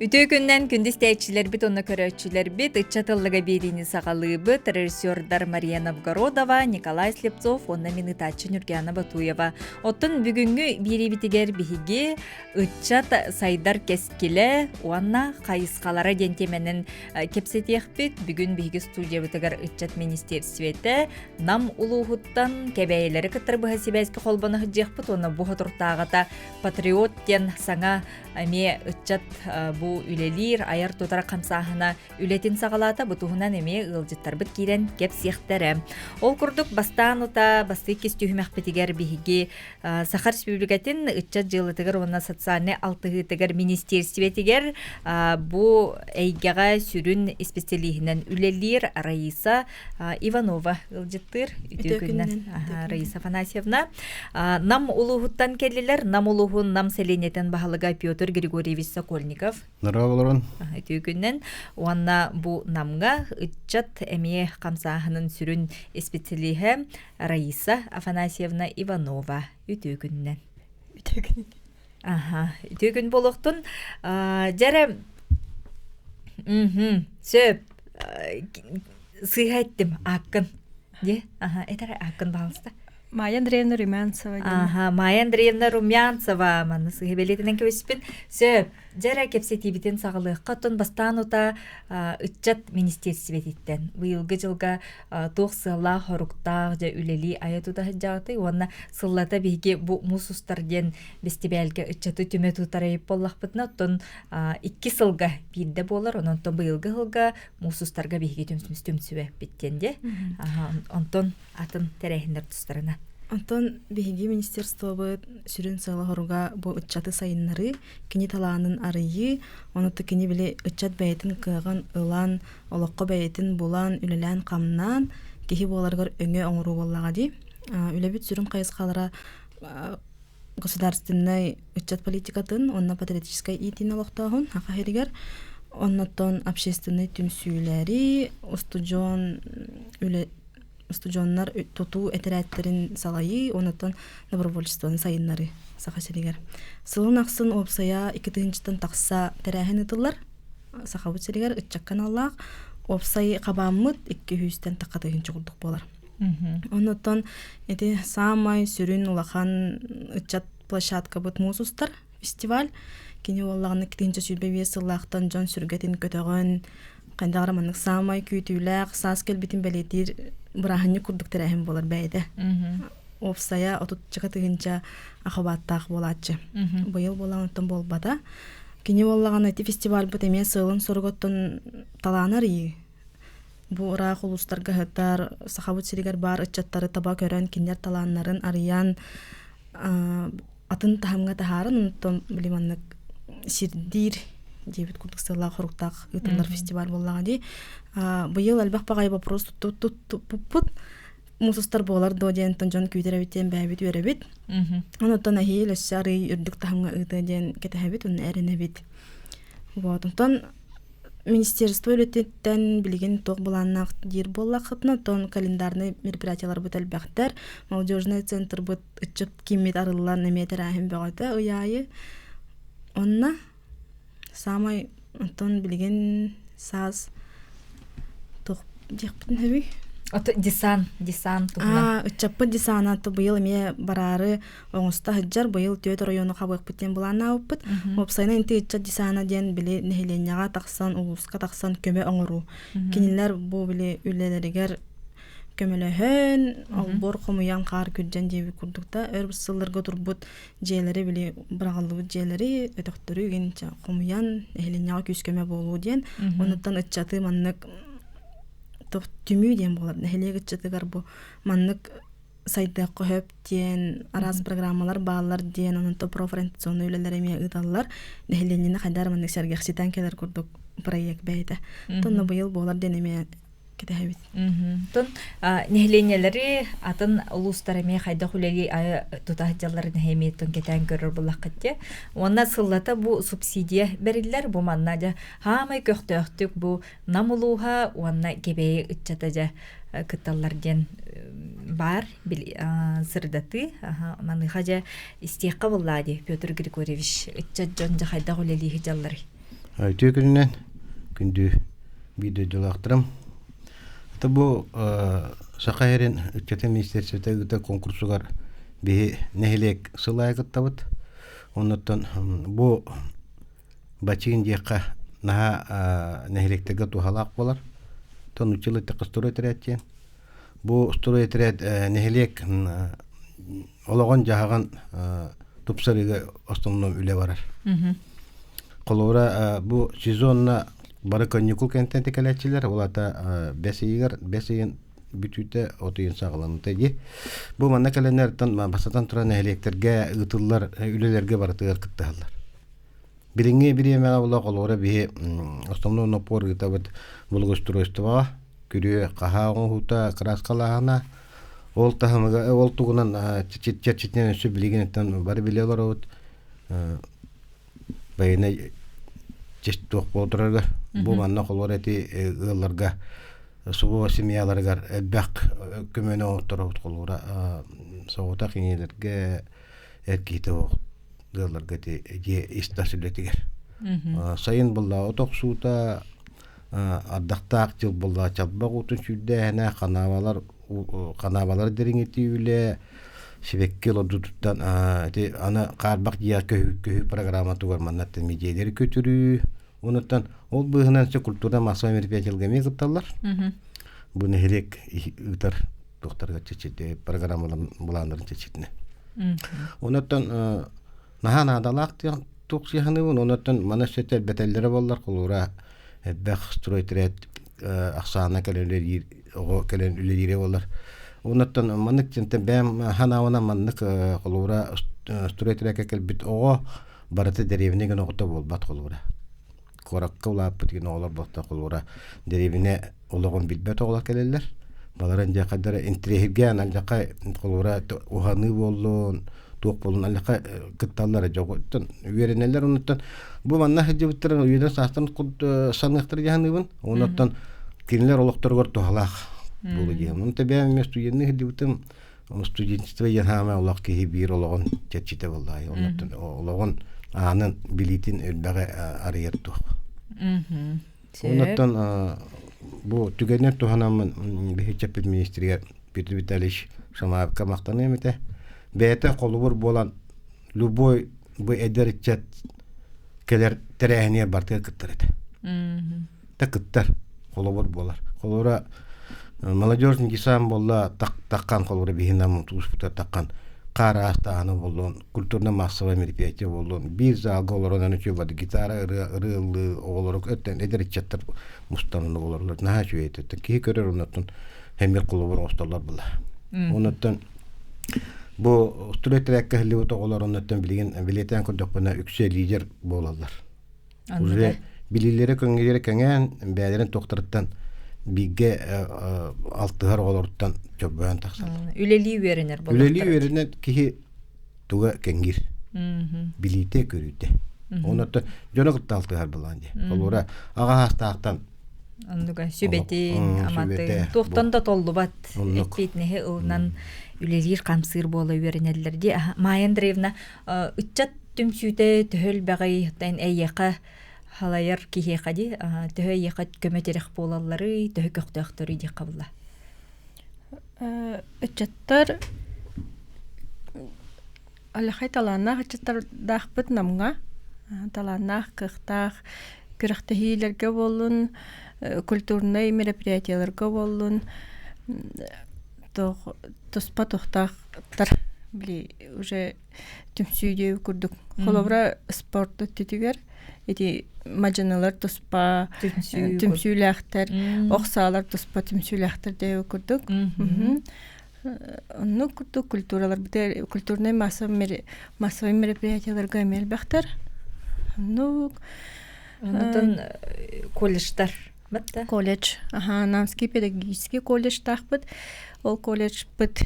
Үтүө күннэн күндү истээччилэрбит уонна көрөөччүлэрбит ыччат ыллыга биэриини саҕалыыбыт режиссердар Мария Новгородова, Николай Слепцов уонна мин ытааччы Нюргиана Батуева. Оттон бүгүҥҥү биэриибитигэр биһиги ыччат сайдар кэскилэ уонна хайысхалара диэн тиэмэнэн кэпсэтиэхпит. Бүгүн биһиги студиябытыгар ыччат министиэрстибэтэ Нам улууһуттан Кэбээйилэри кытары быһа сибээскэ холбоно сылдьыахпыт уонна бу соторутааҕыта Патриот диэн саҥа эмиэ ыччат бу үлэлиир, айар-тутар хамсааһына үлэтин саҕалаата. Бу туһунан эмиэ ыалдьыттарбыт киирэн кэпсиэхтэрэ. Ол курдук бастаан ута бастыы иккис түһүмэхпитигэр биһиги Саха Республикатын ыччат дьыалатыгар уонна социальнай алтыһыытыгар министиэрстибэтигэр бу эйгэҕэ сүрүн исписэлииһинэн үлэлиир Раиса Иванова ыалдьыттыыр. Үтүө күннэн Раиса Афанасьевна. Нам улууһуттан кэллилэр. Нам улууһун Нам сэлиэнньэтин баһылыга Петр Григорьевич Сокольников. Здорово, Үтүө күннэн. Уонна бу Намҥа ыччат эмиэ хамсааһынын сүрүн исписэлииһэ Раиса Афанасьевна Иванова. Үтүө күннэн. Үтүө күн. Аха, үтүө күн буолуохтун. Дьэрэ, сөп. Сыыһа эттим, ааккын. Дьэ, аха, этэр ааккын баҕалыста. Майя Андреевна Румянцева. Аха, Майя Андреевна Румянцева. Манна сыыһа бэлиэтинэн кэбиспин. Сөп. Дьэ эрэ кэпсэтиибитин саҕалыахха. Оттон бастаан утаа ыччат министиэристибэтиттэн быйылгы дьылга туох сыаллаах-соруктаах дьэ үлэлии айа тута сылдьаҕытый уонна сыллата биһиги бу муус устар диэн бэстибээлгэ ыччаты түмэ тутар буоллахпытына, оттон икки сылга биирдэ буолар, онон быйылгы сылга муус устарга биһиги түмсүбэппит диэн дьэ. Онтон атын тэрээһиннэр тустарына. Онтон биһиги министерствобыт сүрүн сыала-соруга бу ыччаты сайыннарыы, кини талаанын арыйыы, онутту кини били ыччат бэйэтин кыаҕын ылан, олоххо бэйэтин булан, үлэлээн-хамнаан киһи буоларыгар өҥө оҥоруу буоллаҕа дии. Үлэбит сүрүн хайысхалара государственнай ыччат политикатын уонна патриотическай иитиини олохтооһун Саха сиригэр оннуттан общественнай түмсүүлэри, устудьуон үлэ устудьуоннар тутуу этэрээттэрин салайыы онуттан добровольчествоны сайыннарыы Саха сиригэр. Сылын ахсын уопсайа 2 тыһыынчаттан тахса тэрээһин ыытыллар. Сахабыт сиригэр ыччакка аналлаах уопсай хабааммыт 200-тэн тахха тыһыынча курдук буолар. Онуттан ити саамай сүрүн улахан ыччат площадкабыт муус устар фестиваль. Кини буоллаҕына 2025 сыллаахтан дьон сүргэтин көтөҕөн, хайдах эрэ маннык саамай күүтүүлээх саас кэлбитин бэлиэтиир бырааһынньык курдук тэрээһин буолар бэйэтэ. Уопсайа отуччака тыһыынча ахабааттаах буолааччы. Быйыл буолан оттон буолбата. Кини буоллаҕына ити фестивальбыт эмиэ сыалын-соругуттан талаанар ии. Бу ыраах улуустарга ыһытар Сахабыт сиригэр баар ыччаттары таба көрөн, кинилэр талааннарын арыйан, атын таһымҥа таһааран, онтон били маннык сирдиир диэбит курдук сыаллаах-соруктаах ыытыллар фестиваль буоллаҕа дии. Быйыл элбэх баҕайы вопрос туппуппут. Муус устар буолар дуо диэн дьон күүтэр эбит диэн бэйэбит үөрэбит. Онуттан эһиил өссө арыый үрдүк таһымҥа ыытыа диэн кэтэһэбит уонна эрэнэбит. Вот. Онтон Министерство үлэтиттэн билигин туох былааннаах диир буоллаххытына, оттон календарнай мероприятиеларбыт элбэхтэр. Молодежный центрбыт ыччат кииммит арыллан эмиэ тэрээһин бөҕөтө ый аайы. Онно саамай оттон билигин саас туох диэхпитин сөбүй? Ото десант, десант туһунан. Аа, ыччаппыт десана быйыл эмиэ бараары оҥосто сылдьар быйыл түөрт оройуону хабыахпыт диэн былааннаабыппыт. Уопсайынан инти ыччат десана диэн били нэһилиэнньэҕэ тахсан, улууска тахсан көмө оҥоруу. Кинилэр бу били үлэлэригэр көмөлөһөн, олбуор хомуйан хаар күрдьэн диэбит курдук да өр сылларга турбут дьиэлэри били быраҕыллыбыт дьиэлэри өтөхтөрү игин хомуйан нэһилиэнньэҕэ күүс көмө буолуу диэн онуттан ыччаты маннык түмүү диэн буолар нэһилиэк ыччатыгар бу маннык сайдыахха сөп диэн араас программалар бааллар диэн онон профориентационнай үлэлэр эмиэ ыыталлар нэһилиэнньэни хайдах маннык сэргэхситэн кэлэр курдук проект бэйэтэ тонно быйыл буолар диэн эмиэ кэтэһэбит Тон нэһилиэнньэлэри атын улуустар эмиэ хайдах үлэлии тута сылдьалларын эмиэ тон кэтээн көрөр буллаххыт дии. Уонна сыллата бу субсидия бэриллэр бу манна дьэ хаамай көхтөөхтүк бу Нам улууһа уонна Кэбээйи ыччата дьэ кытталлар диэн баар сырдатыы. Маныаха дьэ истиэххэ буллаа дии Петр Григорьевич ыччат дьон дьэ хайдах үлэлии сылдьалларый? Үтүө күнүнэн күндү биир дойдулаахтарым. Ата бу Саха сирин ыччатын министерствота ыытар конкурсугар биһи нэһилиэк сыл аайы кыттабыт. Оннуттан бу бачыын диэххэ наһаа нэһилиэктэргэ туһалаах буолар. Оттон нууччалыы эттэххэ строй отряд диэн. Бу строй отряд нэһилиэк олоҕун-дьаһаҕын тупсарыыга основном үлэ барар. Холобура, бу сезонна бары каникул кэнтэн кэлээччилэр, ол аата бэс ыйыгар, бэс ыйын бүтүүтэ, от ыйын саҕаланыыта дии. Бу манна кэлэннэртэн бастатан туран нэһилиэктэргэ ыытыллар үлэлэргэ барытыгар кыттыһаллар. Билиҥҥи бириэмэҕэ була холобура биһи основной напор ыытабыт благоустройствоҕа, күрүө хаһаа оҥоһуута, кырааскалааһына, ол таһымыга ол тугунан чэрчитинэн өссө билигин бары билэ олоробут байыаннай туох буола турарыгар бу манна холобур эти ыалларга субу семьяларыгар элбэх көмөнү оҥотторобут холобура соҕотох ийэлэргэ эр киһитэ ыалларга ити дьиэ ис-тас үлэтигэр. Сайын булла от охсуута, ардахтаах дьыл булла чалбах уутун сүүрдээһинэ, ханаабалар ханаабалар дириҥитии үлэ, сибэкки олордутуттан ити аны хаарбах дьиэ көһүү көһүү программатыгар маннаттан медиалэри көтүрүү, онуттан ол быыһынан культура массовай мероприятиеларга эмиэ кытталлар. Бу нэһилиэк ыытар туохтарга чэчити программаларын былааннарын чэчитинэ. Онуттан наһаа наадалаах туох сыһаныбын, онуттан маны сөтө элбэтэллэрэ буоллар холуура элбэх стройтряд ахсаана кэлэн үлэлиир оҕо кэлэн үлэлиирэ буоллар. Онуттан маннык тинтэн бэйэм ханаабынан маннык холуура стройтрякка кэлбит оҕо барыта дэриэбинэ гына оҕото буолбат холуура. Куоракка улааппыт гына оҕолор буолта холуура дэриэбинэ олоҕун билбэт оҕолор кэлэллэр. Баларын дьэ хайдара интириэһиргээн алдьархай холобура уһаныы буоллун, туох буоллун алдьархай кытталлар дьоҕуттан үөрэнэллэр онуттан бу манна сылдьыбыттарын үйэлэр саастарын саныахтара дьаһаныыбын. Онуттан кинилэр олохторугар туһалаах буолу диэн. Онон бэйэм эмиэ студенныы сылдьыбытым студенчество диэн хаамай олох киһи биир олоҕун чэрчитэ буоллаҕай. Онуттан олоҕун аанын билиитин элбэҕи арыйар туох. Оннуттан бу түгэнэр туһанаммын биһиччэппит министригэр Петр Витальевич Шамаевка махтаныам этэ. Бэйэтэ холобур буолан любой бу эдэр ыччат кэлэр тэрээһинигэр барытыгар кыттар этэ. Та кыттар, холобур буолар. Холобура молодежный десант буолла таххан холобура биһинам тууспута таххан хаар аастааһына буоллун, культурно-массовое мероприятие буоллун, биир залга олорон аны үчүгэй гитара ырыа ырыалыы оҕолору өттөн эдэр ыччаттар мустанан олороллор наһаа үчүгэй этэ. Киһи көрөр оннуттан эмиэ холобур оҥостоллор була. Онуттан бу студенттэргэ кэһиллибит оҕолор оннуттан билигин билиэтээн көрдөхпүнэ үксэ лидер буолаллар. Уже билиилэрэ көҥүллэрэ кэҥээн, бэйэлэрин туохтарыттан бииргэ алтыһар оҕолоруттан чорбойон тахсаллар. Үлэлии үөрэнэр буоллахтара. Үлэлии үөрэнэр киһи туга кэҥиир. Билиитэ, көрүүтэ. Онон дьону кытта алтыһар былаан дии. Холура аҕа саастаахтан Оннуга сүбэтин, аматын, туохтан да толлубат эппиэтинэһи ылынан үлэлиир хамсыыр буола үөрэнэллэр дии. Майя Андреевна, ыччат түмсүүтэ төһө элбэҕий, оттон эйиэхэ халайар киһиэхэ дии, төһө эйиэхэ көмө-тирэх буолалларый, төһө көхтөөхтөрүй диэххэ буолла? Ыччаттар аллахай талааннаах ыччаттардаахпыт Намҥа. Талааннаах, кыахтаах күрэхтэһиилэргэ буоллун, культурнай мероприятиеларга буоллун, туспа туохтаахтар били уже түмсүү диэбит курдук. Холобура, спорт өттүтүгэр ити мадьынылар туспа түмсүүлээхтэр, ох саалар туспа түмсүүлээхтэр диэбит курдук. Оннук курдук культураларбыт культурнай массовай мероприятиеларга эмиэ элбэхтэр. Оннук Онтон колледжтар батта? Колледж. Аха, Намский педагогический колледжтаахпыт. Ол колледжпыт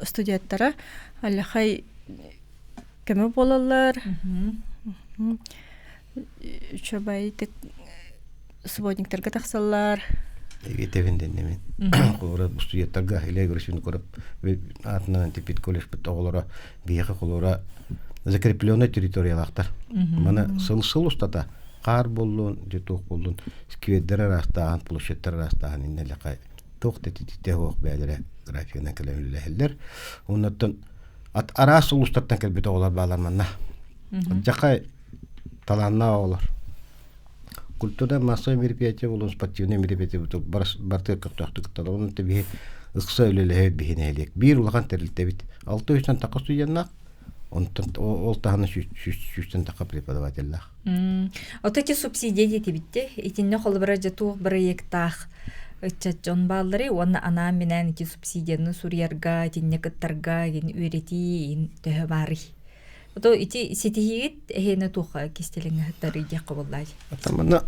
студенттара аллахай көмө буолаллар. Үчүгэйдик субботниктарга тахсаллар. Эбиэтэбин дэннэмин. Холобура студенттарга Илья Егорович Винокуров аатынан типпит колледжпыт оҕолоро биһиэхэ холобура закрепленный территориялаахтар. Маны сыл-сыл устата хаар буоллун, дьэ туох буоллун, сквердэр араастааһын, площадьтар араастааһын иннэлэхэ туох да тититэ суох бэйэлэрэ графигынан кэлэн үлэлэһэллэр. Оннуттан ат араас улуустартан кэлбит оҕолор баалар манна. Дьахай талааннаах оҕолор. Культура массовай мероприятие буолун, спортивнай мероприятие бартыгар көхтөөхтүк кытталар. Онон биһи ыкса үлэлэһэбит биһи нэһилиэк. Биир улахан тэрилтэбит. Алта үстэн тақа студеннаах, онтон ол таһынан сүүстэн тақа преподавателлээх. Ото ити субсидия диэтибитте. Итиннэ холобура дьэ туох бырайыактаах ыччат дьон баалларый уонна анаан-минээн ити субсидияны суруйарга, итиннэ кыттарга, ин үөрэтии ин төһө баарый? Ото ити ситиһиигит эһиэнэ туохха кистэлэҥ ыһыттарый диэххэ буоллаай? Манна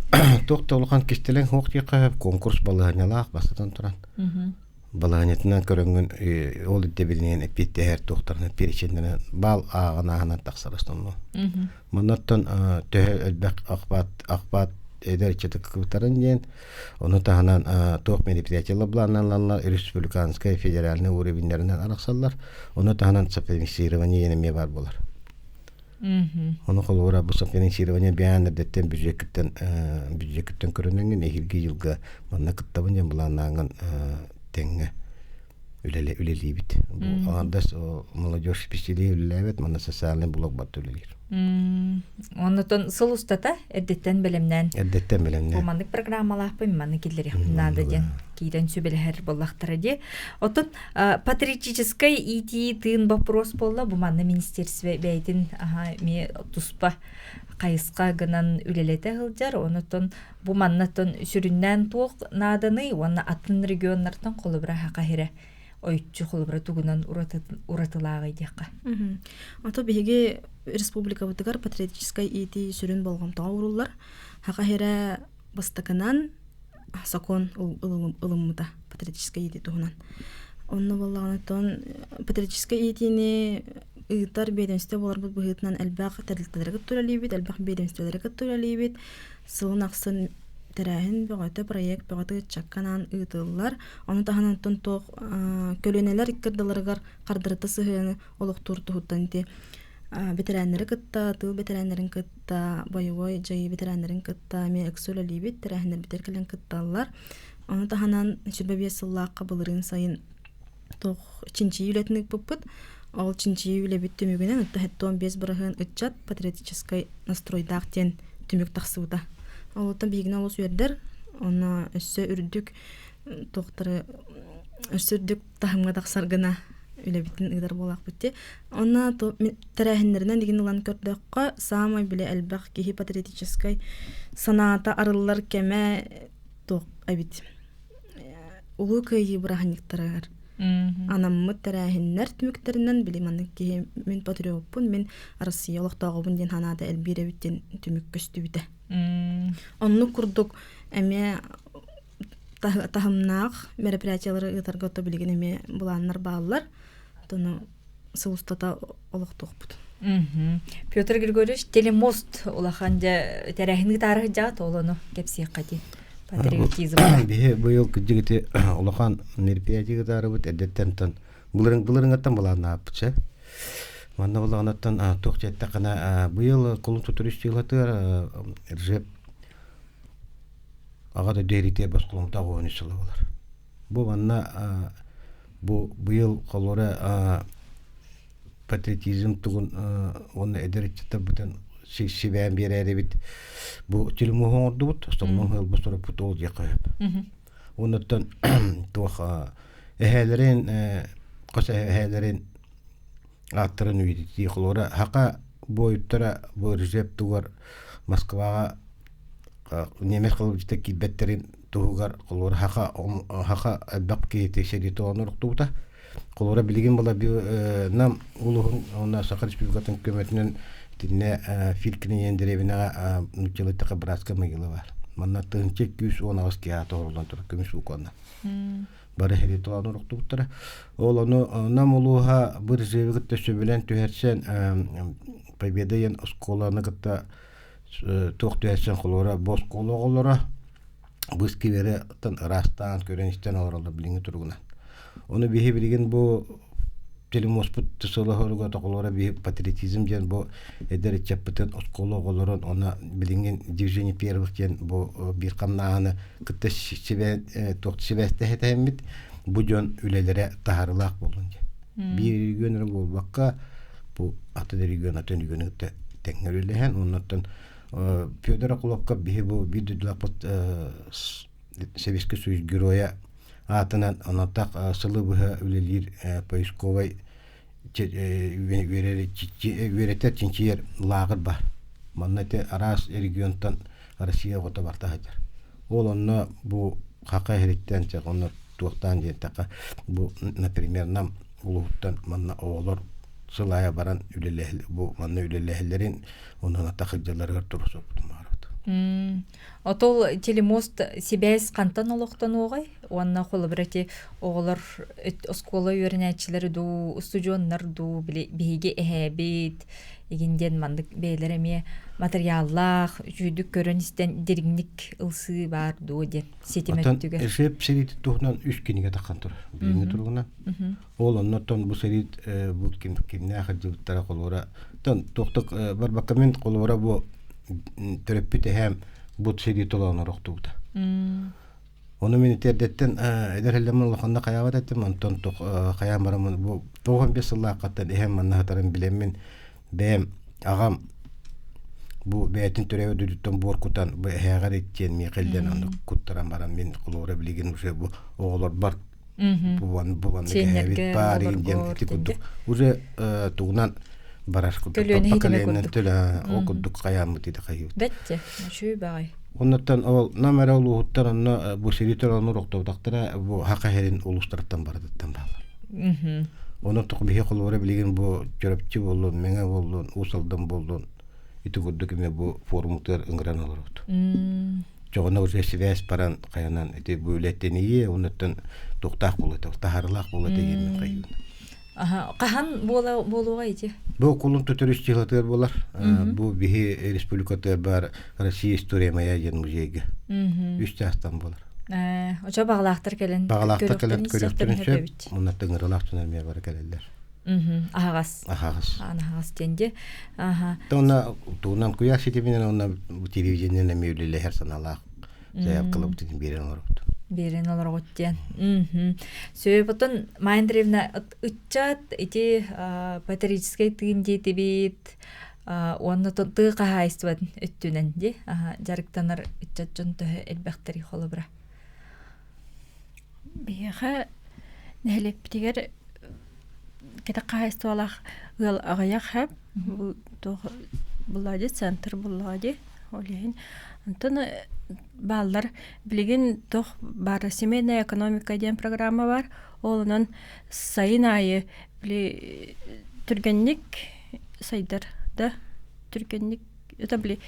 туох да улахан кистэлэҥ суох диэххэ сөп конкурс балаһыанньалаах бастатан туран. Балаһыанньатынан көрөҥҥүн ол ирдэбилинэн эппиэттэһэр туохтарынан переченнэринэн баал ааҕан ааһынан тахсар основном. Маннаттан төһө элбэх охват охват эдэр ыччаты кыбытарын диэн ону таһынан туох мероприятиелар былаанналаллар республиканскай федеральный уровеннарынан арахсаллар ону таһынан софинансирование диэн эмиэ баар буолар. Ону холобура бу софинансирование бэйээн эрдэттэн бюджеккиттэн бюджеккиттэн көрөнөҥҥүн эһиилги дьылга манна кыттабын диэн былааннааҥҥын тэҥҥэ үлэлиибит. Бу аҥардас молодежь специалиһэ үлэлээбэт, манна социальный блок барыта үлэлиир. Оннотон сыл устата эрдэттэн бэлэмнээн. Эрдэттэн бэлэмнээн. Бу маннык программалаахпын, маннык киллэриэхпин наада диэн киирэн сүбэлэһэр буоллахтара дии. Оттон патриотическай иитии тыын боппуруос буолла, бу манна министерство бэйэтин эмиэ туспа хайысха гынан үлэлэтэ сылдьар. Онотон бу маннаттан сүрүннээн туох нааданый уонна атын регионнартан холобура хахаһирэ ойуччу холобура тугунан уратылааҕый диэххэ. Ото биһиги республикабытыгар патриотическай иитии сүрүн болҕомтоҕо ууруллар. Хахаһирэ бастакынан сокуон ылыммыта патриотическай иитии туһунан. Онно буоллаҕына патриотическай иитиини ыытар биэдэмистибэ буоларбыт быһыытынан элбэх тэрилтэлэри кытта үлэлиибит, элбэх биэдэмистибэлэри кытта үлэлиибит. Сылын ахсын тэрээһин бөҕөтө, проект бөҕөтө ыччакка анаан ыытыллар. Ону таһынан оттон туох көлүөнэлэр икки ардыларыгар хардарыта сыһыаны олохтуур туһуттан ити бэтэрээннэри кытта, тыыл бэтэрээннэрин кытта, бойобуой дьайыы бэтэрээннэрин кытта эмиэ ыкса үлэлиибит, тэрээһиннэрбитигэр кэлэн кытталлар. Ону таһынан 25 сыллаахха былырыын сайын туох чинчийии үлэтин ыыппыппыт. Ол чинчийии үлэбит түмүгүнэн 75% ыччат патриотическай настройдаах диэн түмүк тахсыбыта. Олортон биһигини олус үөрдэр. Онно өссө үрдүк туохтары өссө үрдүк таһымҥа тахсар гына үлэбитин ыытар буолаахпыт дии. Онно тэрээһиннэринэн игин ылан көрдөххө, саамай били элбэх киһи патриотическай санаата арыллар кэмэ туох эбит. Улуу Кыайыы бырааһынньыктарыгар анаммыт тэрээһиннэр түмүктэринэн били маннык киһи мин патриоппун, мин Россия олохтооҕобун диэн санаата элбиир эбит диэн түмүк көстүбүтэ. Оннук курдук эмиэ таһымнаах мероприятиялары ыытарга ото билигин эмиэ былааннар бааллар. Тону сыл устата олохтуохпут. Петр Григорьевич, телемост улахан дьэ тэрээһин ыытаары сылдьаҕыт, ол ону кэпсиэххэ дии. Патриотизм. Биһи быйыл кырдьык улахан мероприятие ыытаарыбыт эрдэттэн былырын былырыҥҥаттан былааннаабыт Манна булаҕынаттан туох диэттэххинэ быйыл кулун тутар үс дьылатыгар Ржеп аҕа дойду эритиэ босхоломтоох уон үс сыла буолар. Бу манна бу быйыл холоро патриотизм тугун уонна эдэр ыччаттарбытын сибээн биэрээрибит бу телемоһу оҥордубут основном ыалбыт суруппут ол диэххэ сөп. Оннуттан туох эһээлэрин хос эһээлэрин ааттарын үйэтитии холобура хака буойуттара бу Ржев тугар Москваҕа немец холобурдьута киирбэттэрин туһугар холобура хака хака элбэх киһити сэрии тоҕон охтубута холобура билигин була Нам улууһун уонна Саха Республикатын көмөтүнэн итиннэ Филькин диэн дэриэбинэҕэ нууччалыы братская могила баар манна 1218 киһи аата оһоруллан турар көмүс букванна бары сэрии тоҕон охтубуттара ол ону Нам улууһа бу резерви кытта сөбүлээн түһэрсэн Победа диэн оскуоланы кытта туох түһэрсэн холобура бу оскуола оҕолоро бу скверы ыраастаан көрөн-истэн олороллор билиҥҥи туругунан. Ону биһи билигин бу Телемоспут сылаһоруга тоқолора би патриотизм диэн бу эдэр ыччаппытын оскуола оҕолорун она билиҥин движение первых диэн бу биир хамнааһыны кытта туох сибээстэһэтэһиммит бу дьон үлэлэрэ таһарылаах буолун диэн. Биир регион эрэ буолбакка бу атын регион атын региону кытта тэҥҥэ үлэлэһэн оннуттан Федор Окуловка биһи бу биир дойдулаахпыт Советский Союз геройа аатынан онотах сылы быһа үлэлиир поисковай үөрэтэр чинчийэр лааҕыр бар. Манна ити араас регионтан Россия оҕото барта сылдьар. Ол онно бу хака иһириттэн онно туохтаан диэнтэххэ бу например нам улууһуттан манна оҕолор сыл аайы баран үлэлэһил бу манна үлэлэһэллэрин онон атах сылдьалларыгар турусуппутум баарбыт. Отол телемост сибээс хантан олохтонуоҕай уонна холобура ити оҕолор оскуола үөрэнээччилэри дуу, устудьуоннар дуу били биһиги эһээбит игин диэн маннык бэйэлэрэ эмиэ матырыйааллаах үчүгүйдүк көрөн-истэн дириҥник ылсыы баар дуо диэн ситим Оттон өттүгэр. Ишеп сэриитин туһунан үс кинигэ таххан турар билиҥҥи туругунан. Ол оннуттан бу сэриит бу ким кимнээх сылдьыбыттара холобура тон туохтук барбакка мин холобура бу төрөппүт эһээм бу сэрии толоонор охтубута. Ону мин итиэрдэттэн эдэр эллэммин улаханна хайаабат этим, онтон хайаан бараммын бу 95 сыллааххаттан эһэм манна сытарын билэммин бэйэм аҕам бу бэйэтин төрөөбүт дойдуттан буор кутан бу эһээҕэр итиэн миэхэ илдьэн оннук куттаран баран мин холобура билигин уже бу оҕолорбор бу бу Сиэннэргэ, баар диэн ити курдук уже тугунан барар курдук поколениенэн төлө ол курдук хайааммыт ити хайыыбыт Бэтте, үчүгэй баҕай. Оннуттан ол нам эрэ улууһуттан онно бу сиритер оннур охтобутахтара бу хака херин улуустарыттан барытыттан баалар. Онон тоқ биһи холобура билигин бу Чөрөпчү буоллун, Мэҥэ буоллун, Уус Алдан буоллун ити курдук эмиэ бу форумутугар ыҥыран олоробут. Чоҕуна уже сибээс баран хайанан ити бу үлэттэнийи оннуттан туохтаах буолуо таһаарылаах буолуо диэн хайыыбын. Хаһан буола буолуоҕа ити? Бу кулун тутар үс буолар. Бу биһи республикатыгар бар Россия история моя диэн музейга. Үс чаастан буолар. Очо бағалаахтар кэлэн Бағалаахтар кэлэн көрүөхтэрин сөп. Мунна тыҥыралаах дьон эмиэ бары кэлэллэр. Аһаҕас. Аһаҕас. Аһаҕас диэн дии. Аха. Онна тугунан куйаар ситиминэн онна телевидениенэн эмиэ үлэлэһэр санаалаах заявкалабытын биэрэн олоробут. Биэрэн олороҕут диэн. Сөбөтөн Майя Андреевна ыччат ити патриотическай тыын диэтибит уонна тыы хаһаайыстыбатын өттүнэн ди дьарыктанар ыччат дьон төһө элбэхтэрий холобура? Биһиэхэ нэһилиэкпитигэр кэтэх хаһаайыстыбалаах ыал аҕыйах һэ туох буллади центр буллади ол иһин онтон бааллар билигин туох баар семейная экономика диэн программа бар ол онон сайын аайы били түргэнник сайдар да түргэнник это били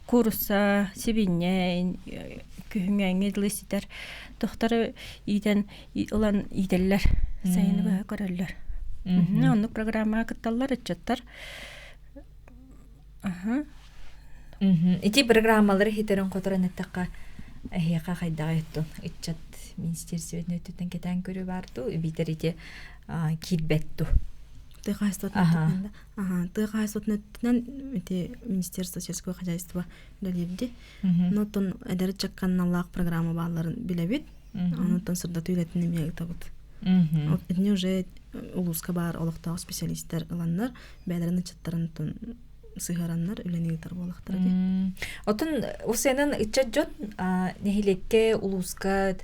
куурусса сибиинньэ күһүҥҥээҥҥи дылы ситэр тохтору иитэн ылан иитэллэр сайыны быһа көрөллөр оннук программаҕа кытталлар ыччаттар Ити программалары хитерэн-хоторон эттэххэ эһиэхэ хайдаҕый оттон ыччат министерствотын өттүттэн кэтээн көрүү баар дуу биитэр ити киирбэт дуу Тыа хаһаайыстыбатын өттүнэн аха тыа хаһаайыстыбатын өттүнэн ити министерство сельского хозяйства үлэлиирди. Онтон эдэр ыччакка программа баалларын билэбит. Онтон сырдатыы үлэтин эмиэ ыытабыт. Итини уже улууска баар олохтоох специалистар ыланнар бэйэлэрин ыччаттарын сыһыараннар үлэни ыытар буолахтара дии. Отон усенан ыччат дьон нэһилиэккэ улууска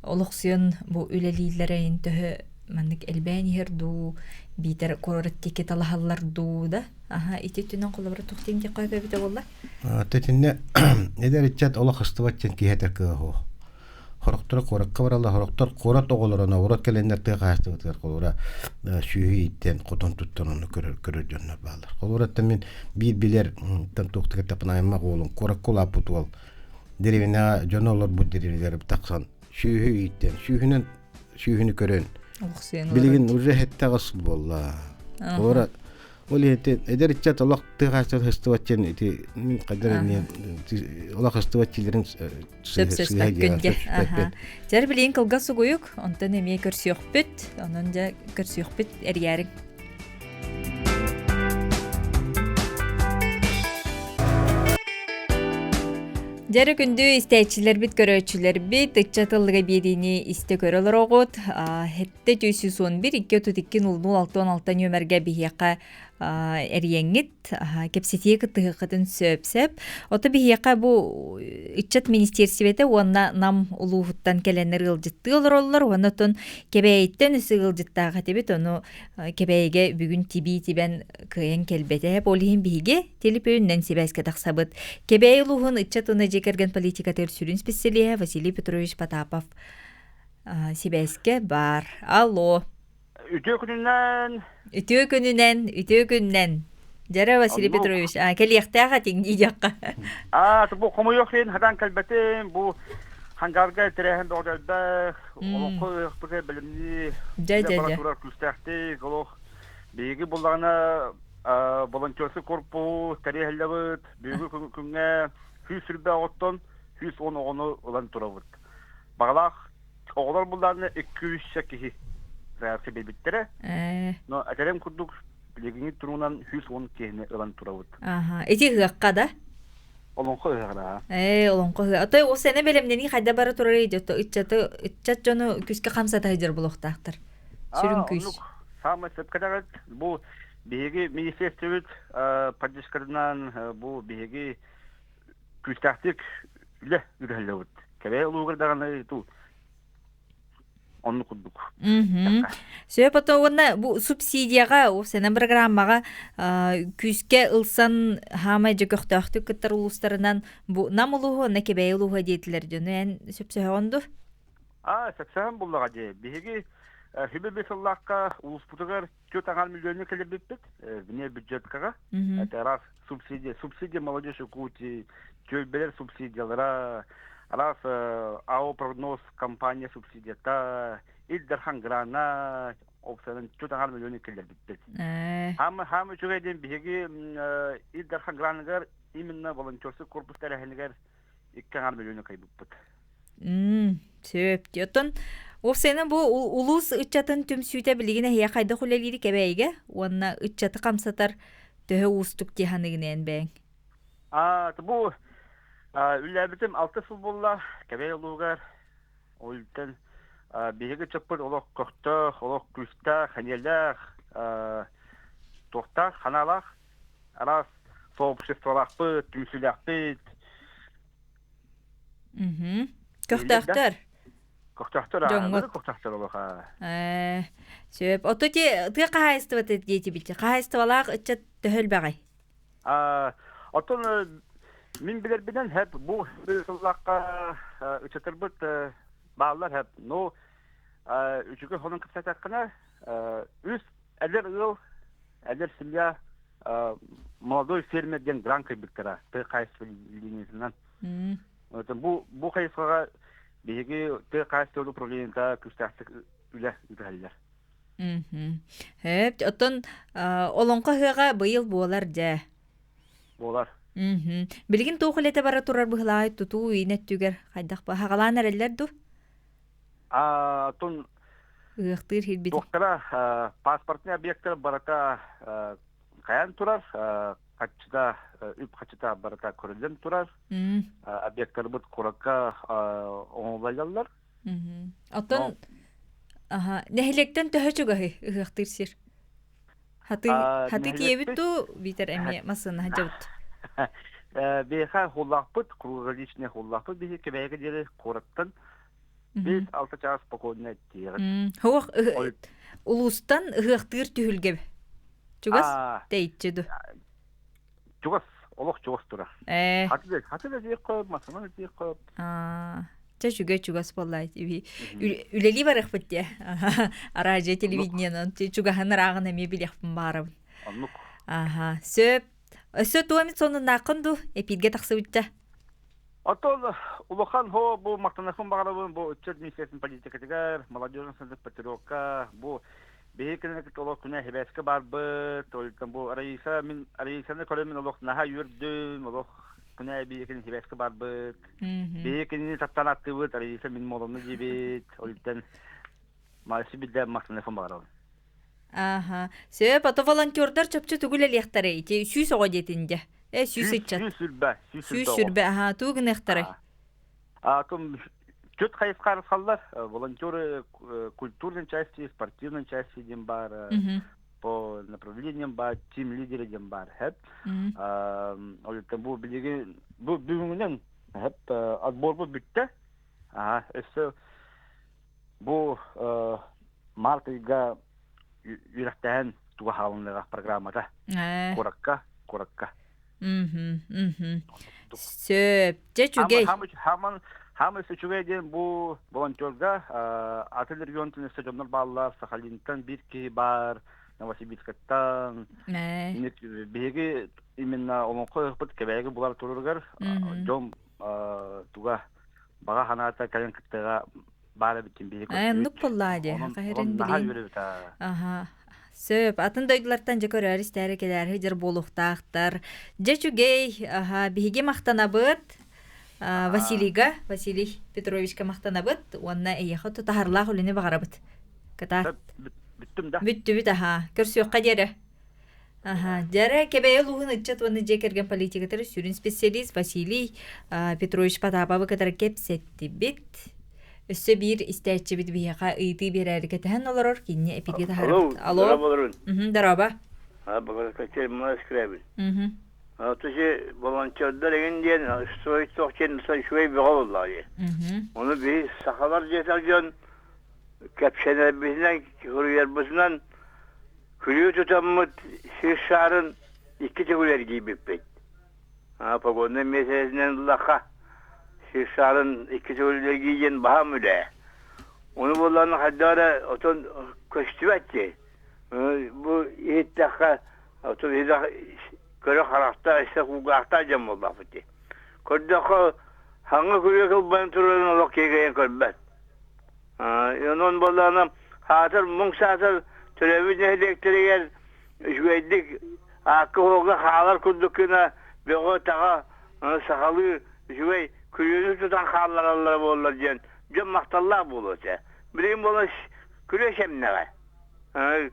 олохсуйан бу үлэлииллэрин төһө маннык элбээн иһэр дуу биитэр куорат диэки талаһаллар дуу да аха ити өттүнэн холобура туох диэн диэххэ эбитэ буолла Тэтинне эдэр ыччат олох ыстыбат диэн киһи этэр кыаҕа суох. Хорохторо куоракка бараллар, хорохтор куорат оҕолоро ноҕурат кэлэннэр тыа хаһаайыстыбатыгар холобура сүөһү ииттэн, хотон туттан онно көрөр көрөр дьоннор бааллар. Холобураттан мин биир билэр тан туохтук тапнаайыммах уолум куоракка улааппыт уол деревняҕа дьоно олорбут деревнялары тахсан сүөһү ииттэн, сүүһүнэн сүүһүнү көрөн билигин уже хэттэҕис буолла. Холобура. Ол иһин эдэр ыччат олох тыа хааччах хыстыбат диэн ити хайдар эмиэ олох хыстыбат диилэрин Сөпсөспөккүн дьэ. Дьэр билигин кылгас сугуйук, онтон эмиэ көрсүөхпүт, онон дьэ көрсүөхпүт эрийээриҥ. Дьэрэ күндү истээччилэрбит, көрөөччүлэрбит, ыччат ыллыга биэриини истэ көрө олороҕут. Хэттэ 411 232 00 66 нүөмэргэ биһиэхэ эрийэҥҥит кэпсэтиэ кыттыһыаххытын сөп-сөп. Ото биһиэхэ бу ыччат министиэрсибэтэ уонна Нам улууһуттан кэлэннэр ыалдьыттыы олороллор уонна оттон Кэбээйиттэн өссө ыалдьыттаах этибит. Ону Кэбээйигэ бүгүн тибии тибэн кыайан кэлбэтэ. Ол иһин биһиги телепүөнүнэн сибээскэ тахсабыт. Кэбээйи улууһун ыччат уонна дьиэ кэргэн политикатыгар сүрүн специалиһэ Василий Петрович Потапов сибээскэ баар. Алло. Үтүө күнүнэн. Үтүө күнүнэн, үтүө күнүнэн. Дьэрэ Василий Оннук. Петрович, а, кэлиэхтээх этиҥ диэххэ. А, бу хомойуох иһин хатан кэлбэтим. Бу хангарга тэрээһин бөҕө элбэх. Олоҥхо ыһыахпытыгар бэлэмнии Дьэ, үлэ дьэ, бара дьэ. турар күүстээхтик. Олох биһиги буллаҕына волонтерский корпус тэрийэллэбит. Бүгүҥҥү күҥҥэ 120 оҕоттон 110 оҕону ылан турабыт. Баҕалаах Оҕолор буллаанна 200 киһи заявка биэрбиттэрэ. Но этэрим курдук билигиҥҥи туругунан 110 киһини ылан турабыт. Аха. Ити ыһыахха да? Олоҥхо ыһыаҕар. Ээ, олоҥхо ыһыаҕа. Отой ол сэнэ бэлэмнэнии хайда бара турарый дьото ыччаты ыччат дьону күскэ хамсата сылдьар буолуохтаахтар. Сүрүн Аа, күүс. оннук саамай сөпкө этэҕит. Бу биһиги министерствобыт поддержкатынан бу биһиги күүстээхтик үлэ үлэһэллэбит. Кэбээ улуугар даҕаны ту оннук курдук. Сөп ото уонна бу субсидияҕа сэнэн программаҕа күүскэ ылсан хаамай дьэ көхтөөхтүк кыттар улуустарынан бу Нам улууһу уонна Кэбээйи улууһа диэтилэр дьону эн сөпсөһөҕүн дуо? Аа, сөпсөһөн буллаҕа дии. Биһиги хүбү бис сыллаахха улууспутугар 4 миллиону кэлэрбиппит вне бюджеткаҕа. Это раз субсидия, субсидия молодежь Якутии, түөлбэлэр субсидиялара, араас АО прогноз компания субсидията, Ил Дархан грана, опсанын 4 миллиону киллэрбиппит. Хаама хаама үчүгэй диэн биһиги Ил Дархан граныгар именно волонтерский корпус тэрээһинигэр 2 миллиону кайбыппыт. Сөп. Оттон уопсайынан бу улуус ыччатын түмсүүтэ билигин эһиэхэ хайдах үлэлиири кэбээйигэ уонна ыччаты хамсатар төһө уустук дии саныгын бэйэҥ? А, бу үлэлээбитим алта сыл буолла Кэбээйи улууһугар. Ол иһин биһиги ыччаппыт олох көхтөөх, олох күүстээх, сэниэлээх, туохтаах, ханаалаах, араас сообществолаахпыт, түмсүүлээхпит. Көхтөөхтөр. Көхтөөхтөр Дьоҥҥут. көхтөөхтөр олоха. Ээ, сөп. Ото ти тыа хаһаайыстыбата диэтибит. Хаһаайыстыбалаах ыччат төһө элбэҕий? Оттон мин билэрбинэн хэп бу сыллаахха ыччаттарбыт бааллар хэп. Ну, үчүгэй хонон кэпсээтэххинэ, үс эдэр ыал, эдэр семья молодой фермер диэн грант кыйбыттара тыа хаһаайыстыба линиятынан. Бу бу хайысхаҕа биһиги тыа хаһаайыстыбатын управлениета күүстээхтик үлэ ыыталлар. Хөп, оттон олоҥхо ыһыаҕа быйыл буолар дьэ. Буолар. Билигин туох үлэтэ бара турар быһылаай тутуу иин өттүгэр хайдах хаҕалаан эрэллэр дуу? Оттон Ыһыахтыыр хирбит. Туохтара паспортный объектар барыта хайан турар, хаччыта үп хаччыта барыта көрүллэн турар. Объекттарбыт куракка оҥоһуллаллар. Оттон нэһилиэктэн төһө чугаһый ыһыахтыыр сир? Хаты хаты тиэбит туу биитэр эмиэ массыына сылдьабыт. Биэхэ хуллаахпыт, круглогодичный хуллаахпыт биһи Кэбээйигэ диэри куораттан 5-6 чаас спокойно тиэҕит. Хуох улуустан ыһыахтыыр түһүлгэ чугас тэйиччи ду. Чугас, олох чугас турар. Хаты хаты да диэххэ, масына да диэххэ. Чэ үчүгэй чугас буолла үлэлии барыахпыт диэ. Араадьыйа телевидениенан чугаһын ырааҕын эмиэ билиэхпин баарабын. Оннук. Аха, сөп. Өссө туомит сонуннааххын дуу эпииргэ тахсыбычча? Оттон улахан хо бу мактанахпын баҕарабын бу ыччат министерствотын политикатыгар, молодежный патриотка бу Биһи кинини кытта олох күнэ хибээскэ барбыт, олтан бу Раиса мин Раисаны көрөн мин олох наһаа үөрдүм, олох күнэ биһи кинини хибээскэ барбыт. Биһи кинини таптаан аттыбыт, Раиса мин моломну диэбит, олтан маси бидде махтана баҕарабын. Аха. Сөп, ото волонтердар чопчу тугу үлэлиэхтэрэй? Ити 100 оҕо диэтин дьэ. Э, 100 ыччат. 120, 120 120 оҕо. Аха, тугу гыныахтарай? Атын чөт хайысха арысхаллар. Волонтеры культурной части, спортивной части диэн баар, по направлениям баар, тим лидеры диэн баар. Хэп. Ол бу билигин бу бүгүнүнэн хэп отборбут бүттэ. Аха, өссө бу март ыйга үөрэхтэһэн туга хаалынныга программата. Куракка, куракка. Сөп. Дьэ үчүгэй. Хаман хаман үчүгэй диэн бу волонтерга атын регионтан өссө дьоннор бааллар, Сахалинтан биир киһи баар, Новосибирскаттан. Биһиги именно олоҥхо ыһыахпыт Кэбээги булар туругар дьон туга баҕа санаата кэлэн кыттыга баар эбитин биһиги Оннук буоллаа дии. Хаһырын билин. Аха. Сөп. Атын дойдулартан дьэ көрөөр истээри кэлээри дьэр буолуохтаахтар. Дьэ үчүгэй. Аха. Биһиги махтанабыт. Василийга, Василий Петровичка махтанабыт уонна эйиэхэ тутаһарлаах үлэни баҕарабыт. Кытаат. Бүттүм да. Бүттүбүт аха. Көрсүөххэ диэри. Аха. Дьэрэ Кэбээйи улууһун ыччат уонна дьиэ кэргэн политикатыгар сүрүн специалист Василий Петрович Потаповы кытары кэпсэттибит. Өссө биир истээччибит биһиэхэ ыйытыы биэрээри кэтэһэн олорор, кинини эпииргэ таһаарабыт. Алло. Дорообо. Туси волонтердар эҥин диэн строить туох диэн үчүгэй бөҕө буоллаҕа дии. Ону биһи сахалар диэтэх дьон кэпсэнэрбитинэн, суруйарбытынан Күрүө тутаммыт сир шаарын икки төгүл эргийбиппит. Погоднай миэстэсинэн ыллахха, сир шаарын икки төгүл эргийиэн баһаам үлэ. Ону буоллаҕына хайдах эрэ отон көстүбэт дии. Бу иһиттэххэ, отон көрө харахтаах, истэ кулгаахтаах дьон буоллахпыт дии. Көрдөххө, хаҥа күрүө кылбайан турарын олох киэгэйэн көрбөт. Онон буоллаҕына, хаатыр муҥ саатар төрөөбүт нэһилиэктэригэр үчүгэйдик аакка-суолга хаалар курдук гына бөҕө-таҕа сахалыы үчүгэй күрүөнү тутан хааллараллара буоллар диэн дьон махталлаах буолуо этэ. Билигин буолан күрүө сэмнэҕэ.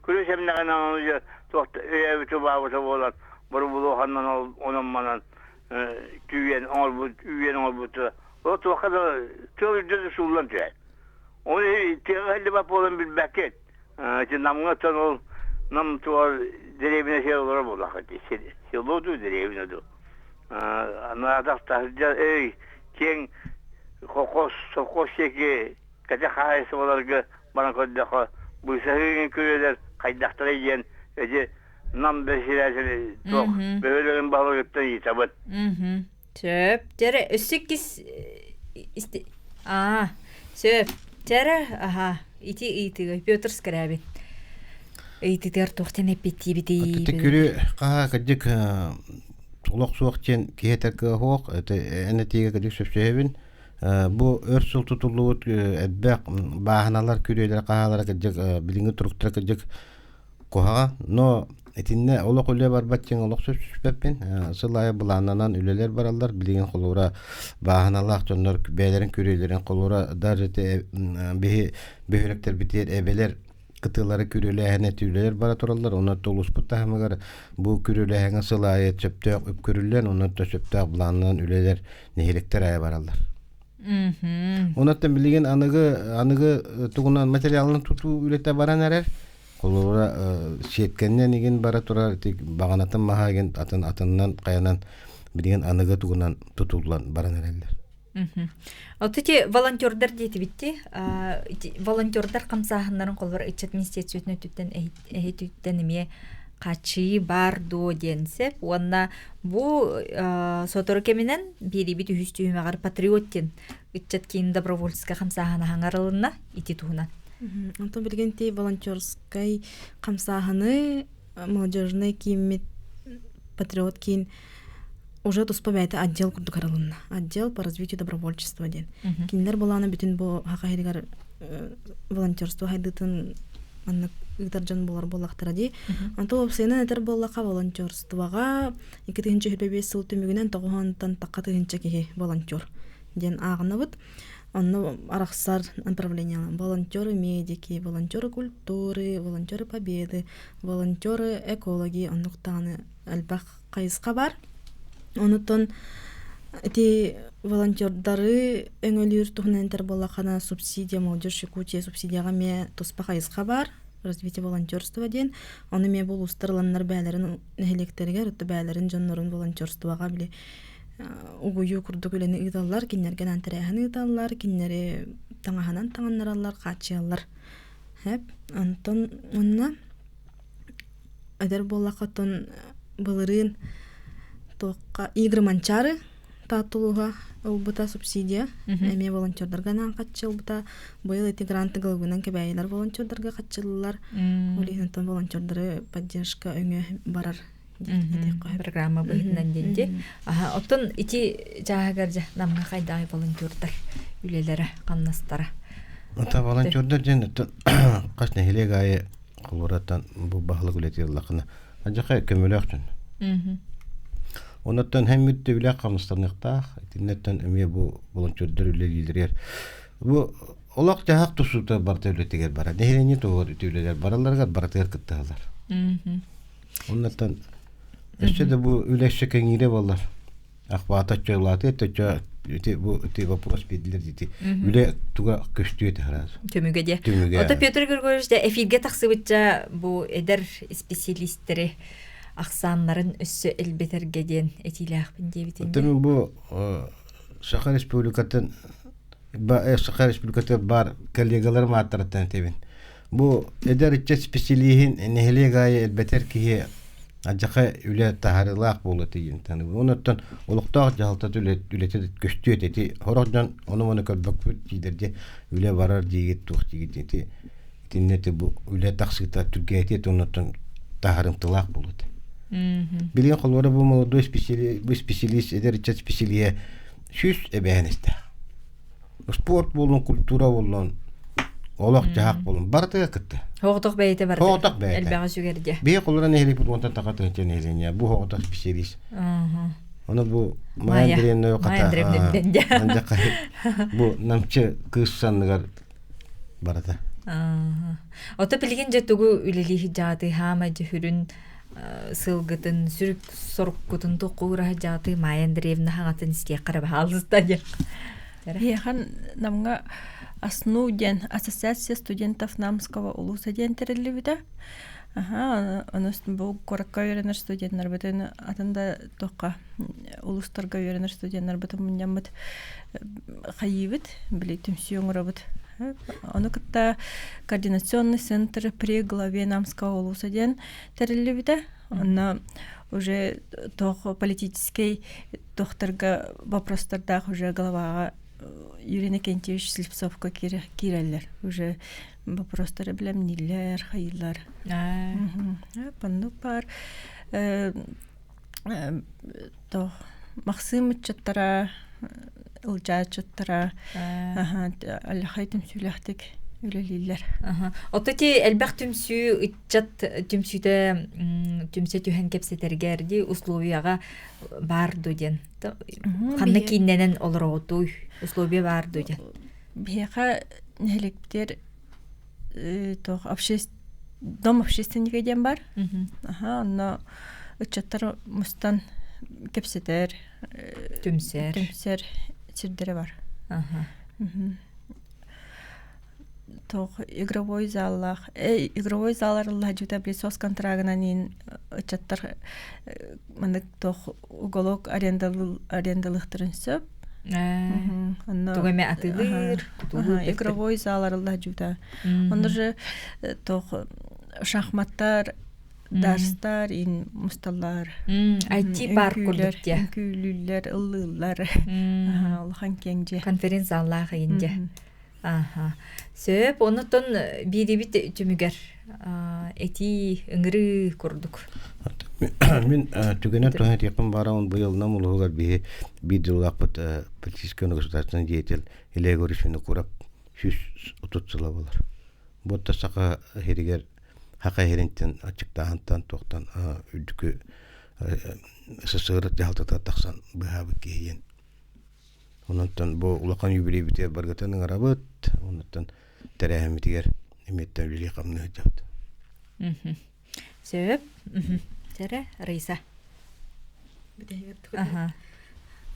Күрүө сэмнэҕинэн ону дьэ туох өйөөбүтэ-убаабыта буолан борубулуоханнан онон-манан түүйэн оҥорбут үүйэн оҥорбута Ол туохха да тыал үрдэ да сууллан түһэр. Ол тыаҕа иһиллибэт буолан билбэккит. Ити Намҥа оттон ол Нам туох дэриэбинэ сир олорор буоллаххыт дии. Село дуу, дэриэбинэ дуу. Анаатах таһырдьа эй киэҥ холкуос совхоз диэки кэтэх хаһаайыстыбаларга баран көрдөххө быысаһыы күрүөлэр хайдахтарай диэн ити Нам бэсирээтэли туох бөһүөлэгин баһылыгыттан ыйытабыт. Сөп. Дьэрэ, өссө иккис Аа, сөп. Дьэрэ, аха, ити ыйытыыга Петр Скрябин. Ыйытыытыгар туох диэн эппиэттиибитий? Ити күрү хаһа кырдьык олох суох диэн киһи этэр кыаҕа суох. Эн этиигэ кырдьык сөпсөһөбүн. Бу өр сыл тутуллубут элбэх бааһыналар күрүөлэр хаһаалара кырдьык билиҥҥи туруктара кырдьык Куһаҕан, но итиннэ олох үлэ барбат диэн олох сөпсөспөппүн. Сыл аайы былааннанан үлэлэр бараллар. Билигин холобура бааһыналаах дьоннор бэйэлэрин күрүөлэрин холобура даже ити биһи бөһүөлэктэрбитигэр эбэлэр кытыылары күрүөлээһинэ түүлэлэр бара тураллар. Онон улууспут таһымыгар бу күрүөлээһиҥҥэ сыл аайы сөптөөх үп көрүллэн, онон сөптөөх былааннанан үлэлэр нэһилиэктэр аайы бараллар. Онон билигин аныгы аныгы тугунан материалынан тутуу үлэтэ баран эрэр. Холобура, сиэткэннэн игин бара турар ити баҕанатын маһа игин атын атынынан хайанан билигин аныгы тугунан тутуллан баран эрэллэр. Оту ити волонтердар диэтибитти волонтердар хамсааһыннарын холобура ыччат министерствотын өттүттэн эһитүттэн эмиэ хааччыйыы баар дуо диэн сеп уонна бу сотору кэминэн биэриибит үһүс түһүмэҕэр патриот диэн ыччат киин добровольческай хамсааһына хаҥарылынна ити туһунан. Онтон билигин ти волонтерскай хамсааһыны молодежный кииммит патриот киин уже туспа бэйэтэ отдел курдук арылынна. Отдел по развитию добровольчества диэн. Кинилэр былаана бүтүн бу хаха иһигэр волонтерство хайдытын Маннык ыытар дьон буолар буоллахтара дии. Онтон уопсайынан этэр буоллахха волонтерствоҕа 2025 сыл түмүгүнэн тоҕуһунтан тахха тыһыынча киһи волонтер диэн ааҕынабыт. Онно арахсар направление волонтеры медики, волонтеры культуры, волонтеры победы, волонтеры экологи оннук даҕаны элбэх хайысха бар. Онутон ити волонтердары өҥөлүүр туһунан этэр буоллаххына субсидия молодежь Якутия субсидияҕа эмиэ туспа хайысха бар развитие волонтерства диэн ону эмиэ бу улуустар ыланнар бэйэлэрин нэһилиэктэригэр өттө бэйэлэрин дьоннорун волонтерствоҕа били угуйуу курдук үлэни ыыталлар кинилэргэ анаан тэрээһин ыыталлар кинилэри таҥаһынан таҥыннараллар хааччыйаллар Хэп онтон уонна эдэр буоллахха оттон былырыын туохха Игры Манчаары Таатта улууһа ылбыта субсидия эмиэ волонтердарга анаан хаччылбыта быйыл ити гранты головынан кэбээйилэр волонтердарга хаччыллар ол иһин оттон волонтердары поддержка өҥө барар программа быһыытынан диэнди аха оттон ити чааһыгар дьэ намҥа хайдаай волонтердар үлэлэрэ хамнастара Ата волонтердар диэн хас нэһилиэк аайы холуураттан бу баһылык үлэтигэр ыллаххына адьаха көмөлөөх дьон. Онуттан һэммит үлэ хамнастаныахтаах итиннэттэн эмиэ бу волонтердар үлэлииллэригэр бу олох-дьаһах тусуута барыта үлэтигэр барар. Нэһилиэнньэ туһугар үтүө үлэлэр баралларыгар барытыгар кыттыһаллар. Оннуттан өссө да бу үлэ өссө кэҥиирэ буоллар. Ахвата чойлааты төчө ити бу ити вопрос биэдилэр ити үлэ туга көстүө этэ сразу. Түмүгэ диэ. Түмүгэ. Ото Петр Григорьевич да эфиргэ тахсыбытча бу эдэр специалистэри ахсааннарын өссө элбэтэргэ диэн этиилээхпин диэбитин. Оттон бу Саха Республикатын Саха Республикатыгар баар коллегаларым ааттарыттан этэбин. Бу эдэр ыччат специалиһин нэһилиэк аайы элбэтэр киһи алдьархай үлэ таһаарыылаах буолуо диэн саныыбын. Онуттан олохтоох дьаһалтата үлэтэ көстүө этэ. Ити сорох дьон ону-маны көрбөкпүт дииллэр дии. Үлэ барар диигит, туох диигит ити итиннэ ити бу үлэ тахсыыта түргээтиэ этэ онуттан таһаарымтылаах буолуо этэ. Билигин холобура бу молодой специалист, бу специалист эдэр ыччат специалиһэ сүүс эбээһинэстээх. Спорт буоллун, культура буоллун, олох-дьаһах буоллун, барытыгар кытта. Оҕотох бэйэтэ барда. Оҕотох бэйэтэ. Элбэҕи сүгэрдэ. Биһи холура нэһилиэкпит уонтан таха тыһыынча нэһилиэнньэ. Бу оҕотох специалист. Ону бу Майя Андреевна Майя Андреевна бу намчы кыыс санныгар барата. Ото билигин дьэ тугу үлэлии дьааты хаама дьүһүрүн сылгытын сүрүк соруккутун туохкуураһа дьааты Майя Андреевна хаҥатын истиэххэ эрэ баһаалыста диэн. Биһиэхэ Намҥа АСНУ диэн Ассоциация студентов Намского улуса диэн тэриллибитэ. Аха, ону бу куоракка үөрэнэр студеннарбытын атын да туохха улуустарга үөрэнэр студеннарбытын мунньаммыт хайыыбыт, били түмсүү оҥоробут. Ону кытта координационный центр при главе Намского улуса диэн тэриллибитэ. Онно уже туох политическэй туохтарга вопростардаах уже главаҕа Юрий Иннокентьевич Слепцовка киирэллэр. Уже вопростары билэмнииллэр, хайыыллар. Паннук баар. Тоох Махсыым ыччаттара, ылдьааччыттара аллахай түмсүүлээхтик үлэлииллэр. Ото ти элбэх түмсүү ыччат түмсүүтэ түмсэ түһэн кэпсэтэргэр ди условияҕа баар ду диэн ханна кииннэнэн олороҕутуй условия баар ду диэн Биһиэхэ нэһилиэктэр туох дом общественника диэн бар. Аха, онно ыччаттар мустан кэпсэтэр, түмсэр түмсэр сирдэрэ бар. Туох игровой заллаах игровой заллар ыллаһдьыта присос контрагынан иин ыччаттар маннык туох уголок арендалыахтарын сөп. Тугу эмэ атыылыыр, игровой зал арыллаһдьыта. Онно же туох шахматтар дарстар ин мусталлар. IT парк курдук дьэ. Үҥкүүлүүллэр, ыллыыллар. Улахан киэҥ дьиэ. Конференц-заллаах иин дьэ. Аха. Сөп, онутон биирибит түмүгэр этии, ыҥырыы курдук. Мин түгэнэ туһан этиэхпин баарабын быйыл Нам улууһугар биһи биир дьыллаахпыт политическай государственный деятель Илья Егорович Винокуров 130 сыла болар. Буотта саха иһиригэр хака иһиринтэн аччыктааһынтан туохтан үрдүкү СССР дьаһалтата тахсан быһаабыт киһи Онон бу улахан юбилейбитигэр баргытын ыҥырабыт. Оннуттан тэрээһиммитигэр эмиэттэн үлэлии хамныы сылдьабыт. Сөп. Чэрэ, Раиса.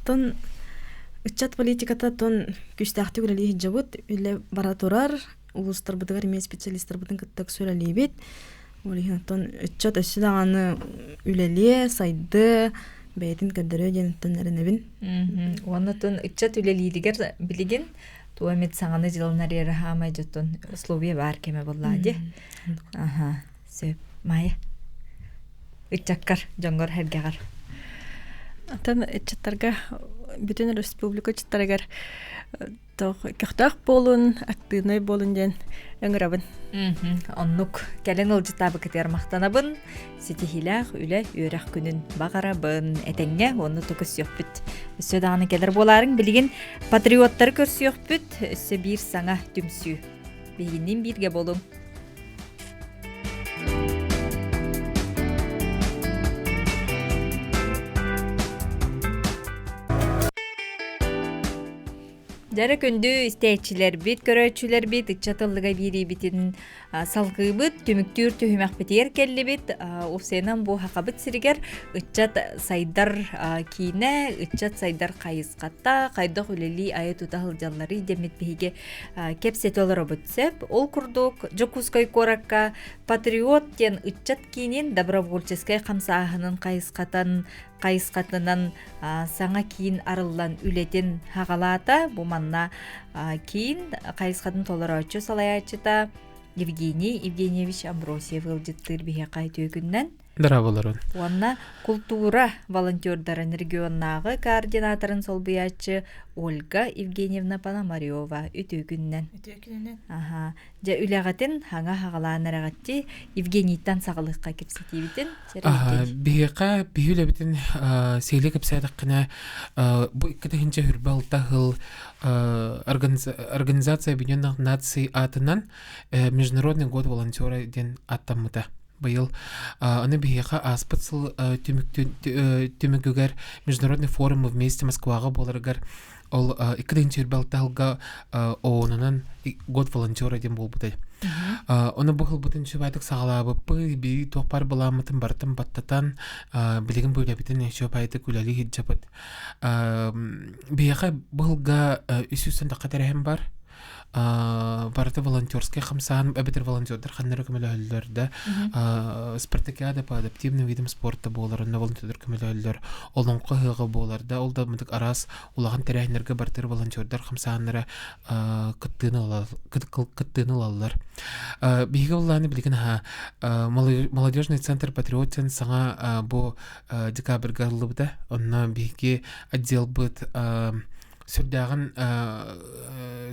Тон ыччат политиката тон күүстээхтик үлэлии сылдьабыт. Үлэ бара турар. Улуустарбытыгар эмиэ специалистарбытын кытта үлэлиибит. Ол иһин оттон ыччат өссө даҕаны үлэлиэ, сайдыа, бэйэтин көрдөрүө диэн оттон эрэнэбин. Уонна оттон ыччат үлэлииригэр билигин туох эмит саҥаны дьылынар эрэ хаамай дьоттон условия баар кэмэ буоллаа дии. Аха, сөп. Майя, ыччаккар, дьоҥҥор сэргэҕэр. Оттон ыччаттарга бүтүн республика ыччаттарыгар көхтөөх буолун, активнай буолун диэн ыҥырабын. Оннук кэлэн ылдьытаабыкытыгар махтанабын. Ситиһиилээх үлэ, үөрэх күнүн баҕарабын. Этэҥҥэ уонна ту көрсүөхпүт. Өссө даҕаны кэлэр буолаарыҥ. Билигин патриоттары көрсүөхпүт. Өссө биир саҥа түмсүү. Биһигинниин бииргэ буолуҥ. Дьэрэ күндү истээччилэрбит, көрөөччүлэрбит, ыччат ыллыга биэриибитин салгыыбыт, түмүктүүр түһүмэхпитигэр кэллибит. Уфсенан бу Хахабыт сиригэр ыччат сайдар киинэ, ыччат сайдар хайысхата, хайдах үлэлии айа тута сылдьалларый дэммит биһиги кэпсэтэ олоробут сөп. Ол курдук Дьокуускай куоракка Патриот диэн ыччат киинин добровольческай хамсааһынын хайысхатан хайысхатынан саҥа киин арыллан үлэтин хаҕалаата. Бу манна киин хайысхатын толорооччу салайааччыта Евгений Евгеньевич Амбросьев ыалдьыттыыр биһиэхэ үтүө күннэн. Дорооболорун. Уонна култуура волонтердарын регионнааҕы координаторын солбуйааччы Ольга Евгеньевна Пономарева үтүө күннэн. Үтүө күнүнэн. Аха. Дьэ үлэҕитин хаҥа хаҕалаан эрэҕитти Евгенийтан саҕалыахха кэпсэтиибитин. Биһиэхэ биһи үлэбитин сиэлэ кэпсээтэххинэ бу 2026 сыл Организация Объединенных Наций аатынан Международный год волонтера диэн аттаммыта. Быйыл аны биһиэхэ ааспыт сыл түмүгүгэр Международный форум вместе Москваҕа буоларыгар ол 2026 сылга ООН-унан год волонтера диэн буолбута. Ону бу сылбытын үчүгэйдик саҕалаабыппыт, бии туох баар былааммытын барытын баттатан, билигин бу үлэбитин үчүгэйдик үлэлии сылдьабыт. Биһиэхэ бу сылга 300 тахха тэрээһин бар. Барыта волонтерскай хамсааһын эбэтэр волонтердар ханна эрэ көмөлөһөллөр да спартакиада по адаптивным видам спорта буолар онно волонтердар көмөлөһөллөр олоҥхо ыһыаҕа буолар да ол да мындык араас улахан тэрээһиннэргэ бартыр волонтердар хамсааһыннара кыттыыны ылаллар биһиги улааны билигин аһа молодежный центр патриотен саҥа бу декабрьга ыллыбыта онно биһиги отделбыт сүрдээҕин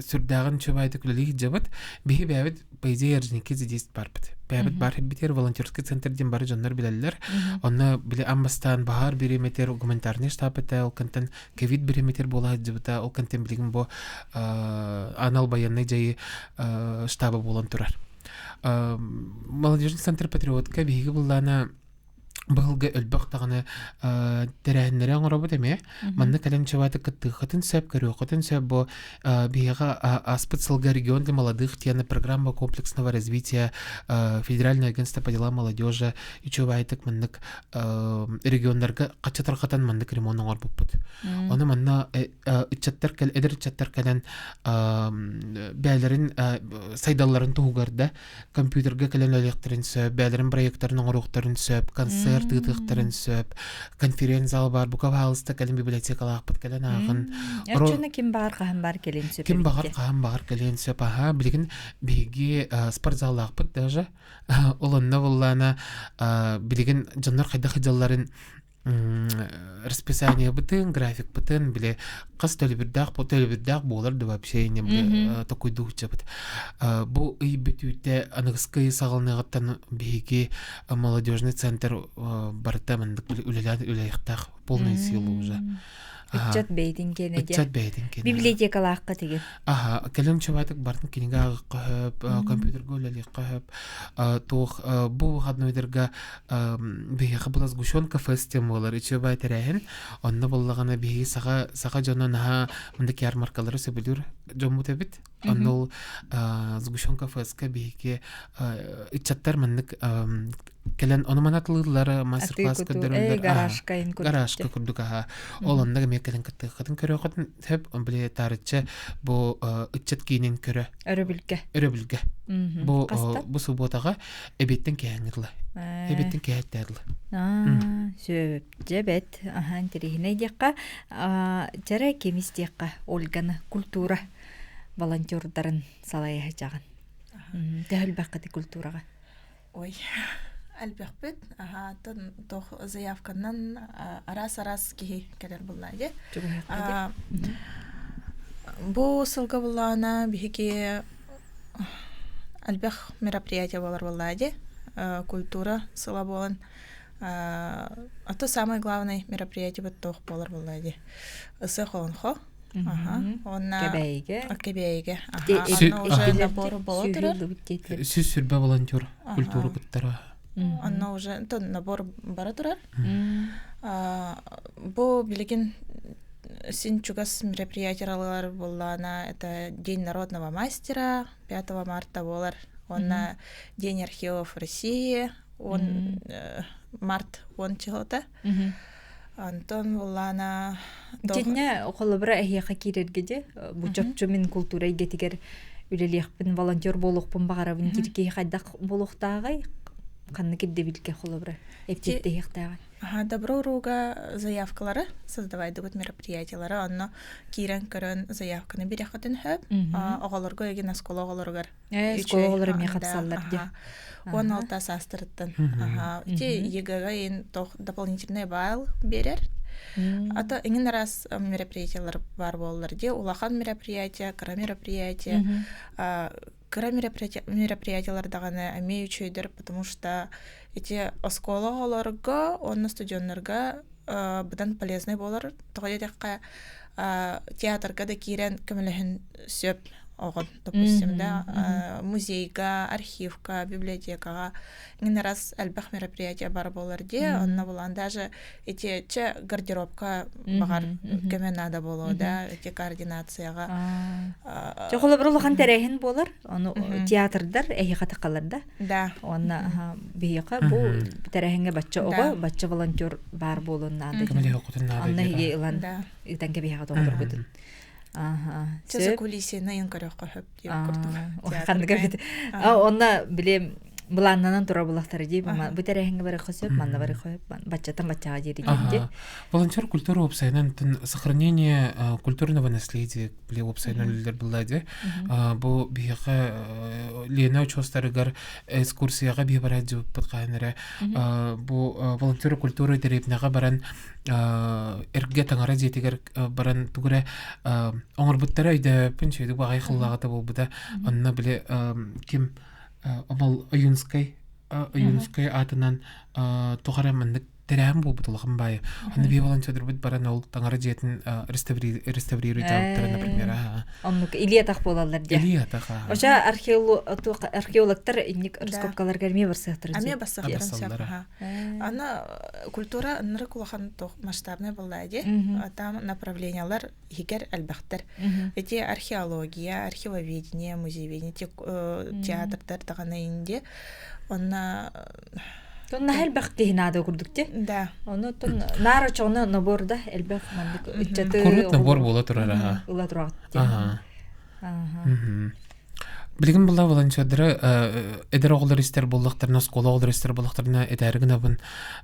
сүрдээҕин үчүгэйдик үлэлии сылдьабыт. Биһи бэйэбит по идее Орджоникидзе 10 барбыт. Бэйэбит бар битер волонтерский центр диэн бары дьоннор билэллэр. Онно били амбастаан баһаар бириэмэтэр гуманитарный штаб этэ, ол кантан ковид бириэмэтэр буола сылдьыбыта, ол кантан билигин бу анал байыаннай дьайыы штаба буолан турар. Молодежный центр патриотка биһиги буллаана быһылга өлбөх даҕаны тэрээһиннэри оҥоробут эмиэ. Манна кэлэн чыбааты кыттыаххытын сөп, көрүөххүтүн сөп. Бу биһиэхэ ааспыт сылга регион для молодых диэн программа комплексного развития Федеральное агентство по делам молодежи үчүгэйдик маннык регионнарга хачча тарҕатан маннык ремонт оҥорбуппут. Ону манна ыччаттар эдэр ыччаттар кэлэн бэйэлэрин сайдалларын туһугар да компьютерга кэлэн өлүөхтэрин сөп, бэйэлэрин проекттарын оҥоруохтарын сөп, концерт ыытыахтарын сөп, конференц-зал бар, бука баһаалыста кэлин библиотекалаахпыт кэлэн ааҕын. Оччону ким баҕар хаһан бар кэлин сөп Ким баҕар хаһан баҕар кэлиэн сөп. Аха, билигин биһиги спортзаллаахпыт даже. Ол онно буллаана билигин дьоннор хайдах сылдьалларын расписаниебытын, графикпытын бile хас төлөбүрдээх төлөбүрдээх буолар да вообще не бile токуйдууччабыт. Бу ый бүтүүтэ аныгыскы ый саҕаланыаҕыттан биһиги молодежный центр барыта маннык үлэлээн үлэлиэхтээх полная сила уже. Ыччат бэйэтин киэнэ диэ. Ыччат бэйэтин киэнэ. Библиотекалаахха тигин. Аха, кэлин чубатык бартын кинигэ ааҕыахха хөп, компьютерга үлэлиэххэ хөп. Туох бу выходнойдарга биһиэхэ была сгущенка фест диэн буолар үчүгэй тэрээһин. Онно буоллаҕына биһиги саха саха дьоно наһаа мындык ярмаркалары сөбүлүүр дьоммут эбит. Онно ол сгущенка фестка биһиги ыччаттар маннык кэлэн ону маны атылыыллар мастер-класс көрдөрөллөр гаражка гаражка курдук аха ол онно эмиэ кэлэн кыттыаххытын көрүөххүтүн сөп били таарычча бу ыччат киинин көрө өрөбүлгэ өрөбүлгэ бу бу субботаҕа эбиэттэн киэһэҥҥи тыла эбиэттэн киэһэттээ тыла сөп дьэ бэт аха интэриэһинэй диэххэ чэрэ кемис диэххэ Ольганы культура волонтердарын салайа сылдьаҕын төһө элбэххити культураҕа Ой, элбэхпит. Аһаа, оттон туох заявканан араас-араас киһи кэлэр буллаа дии. Бу сылга буллаҕына биһиги элбэх мероприятие буолар буоллаа дии. Культура сыла буолан а то самое главное мероприятиебыт туох буолар буоллаа дии. Ысыах олонхо. Аха. Уонна Кэбээйигэ. Кэбээйигэ. Аха. Онно уже набор буола турар. Сүз сүрбэ волонтер культура кыттара. Онно уже набор бара турар. Бу билигин син чугас мероприятиялар буоллаана это День народного мастера 5 марта буолар. Уонна День архивов России он март он чыһыта. Антон буллаана Итиннэ холобура эһиэхэ киирэргэ дьэ бу чопчу мин култуура эйгэтигэр үлэлиэхпин волонтер буолуохпун баҕарабын диир киһи хайдах буолуохтааҕый ханнык ирдэбилгэ холобура эппиэттэһиэхтээҕий Аха, добро уруга заявкалары создавайдыбыт мероприятиялары онно киирэн көрөн заявканы бириэххитин сөп. Оҕолорго эгин оскуола оҕолоругар Оскуола оҕолоро эмиэ хапсаллар дии. 16 саастарыттан. Ити ЕГЭ-га ин тох дополнительный балл берер. А то иҥин араас мероприятиялар бар буоллар дии. Улахан мероприятие, кыра мероприятие. Кыра мероприятиялар даҕаны эмиэ үчүгэйдэр, потому что эти оскуола оҕолорго уонна студеннарга быдан полезный буолар. Тоҕо диэтэххэ, театрга да киирэн көмөлөһөн сөп оҕон допустим да музейга архивка библиотекаҕа иҥин раз элбэх мероприятие бар буолар дии онно булан даже эти чэ гардеробка баҕар көмө наада буолуо да эти координацияҕа Чэ холобур улахан тэрээһин буолар ону театрдар эһиэхэ тахалар да да уонна биһиэхэ бу тэрээһиҥҥэ бачча оҕо бачча волонтер баар буолуон наада онно эһиги ылан ыытан кэбиһэҕэ тоҕолоргутун Ааха. Чэ закулисьены ыйан көрүөххэ сөп диэн курдук. Ханнык эбит. Онно били былааннанан тура булахтара дии. Бу тэрээһиҥҥэ барыахха сөп, манна барыахха сөп, баччаттан баччаҕа диэри диэн. Волонтер культура уопсайынан сохранение культурного наследия били уопсайынан үлэлэр булла дии. Бу биһиэхэ Лена учуостарыгар экскурсияҕа биһи бараат дьыбыппыт хаһан эрэ бу волонтер культура дэриэбинэҕэ баран эргэ таҥара дьиэтигэр баран тугу эрэ оҥорбуттара өйдөөбөппүн үчүгэйдик баҕайы хыллааҕыта буолбута онно били ким Омол Ойуунскай Ойуунскай аатынан туох эрэ маннык тэрээһин буолбут улахан баайы. Онно биһи волонтердарбыт баран ол таҥара дьиэтин реставрируйтаабыттара, например. Оннук илии-атах буолаллар дии. Илии-атах. Оша археологтар инник раскопкаларга эмиэ барсыахтарын Эмиэ барсыахтарын сөп. Аны культура ынырык улахан масштабный буолла дии. Там направлениялар иһигэр элбэхтэр. Эти археология, архивоведение, музейведение, театрдар даҕаны инди. Онно Тон наһаа элбэх киһи наада курдук ти. Да. Ону тон наара чоҕуна набор да элбэх маннык ыччаты Курут набор буола турар аха. Ыла тураҕыт. Аха. Билигин була волонтердары эдэр оҕолор истэр буоллахтарына, оскуола оҕолор истэр буоллахтарына этээри гынабын.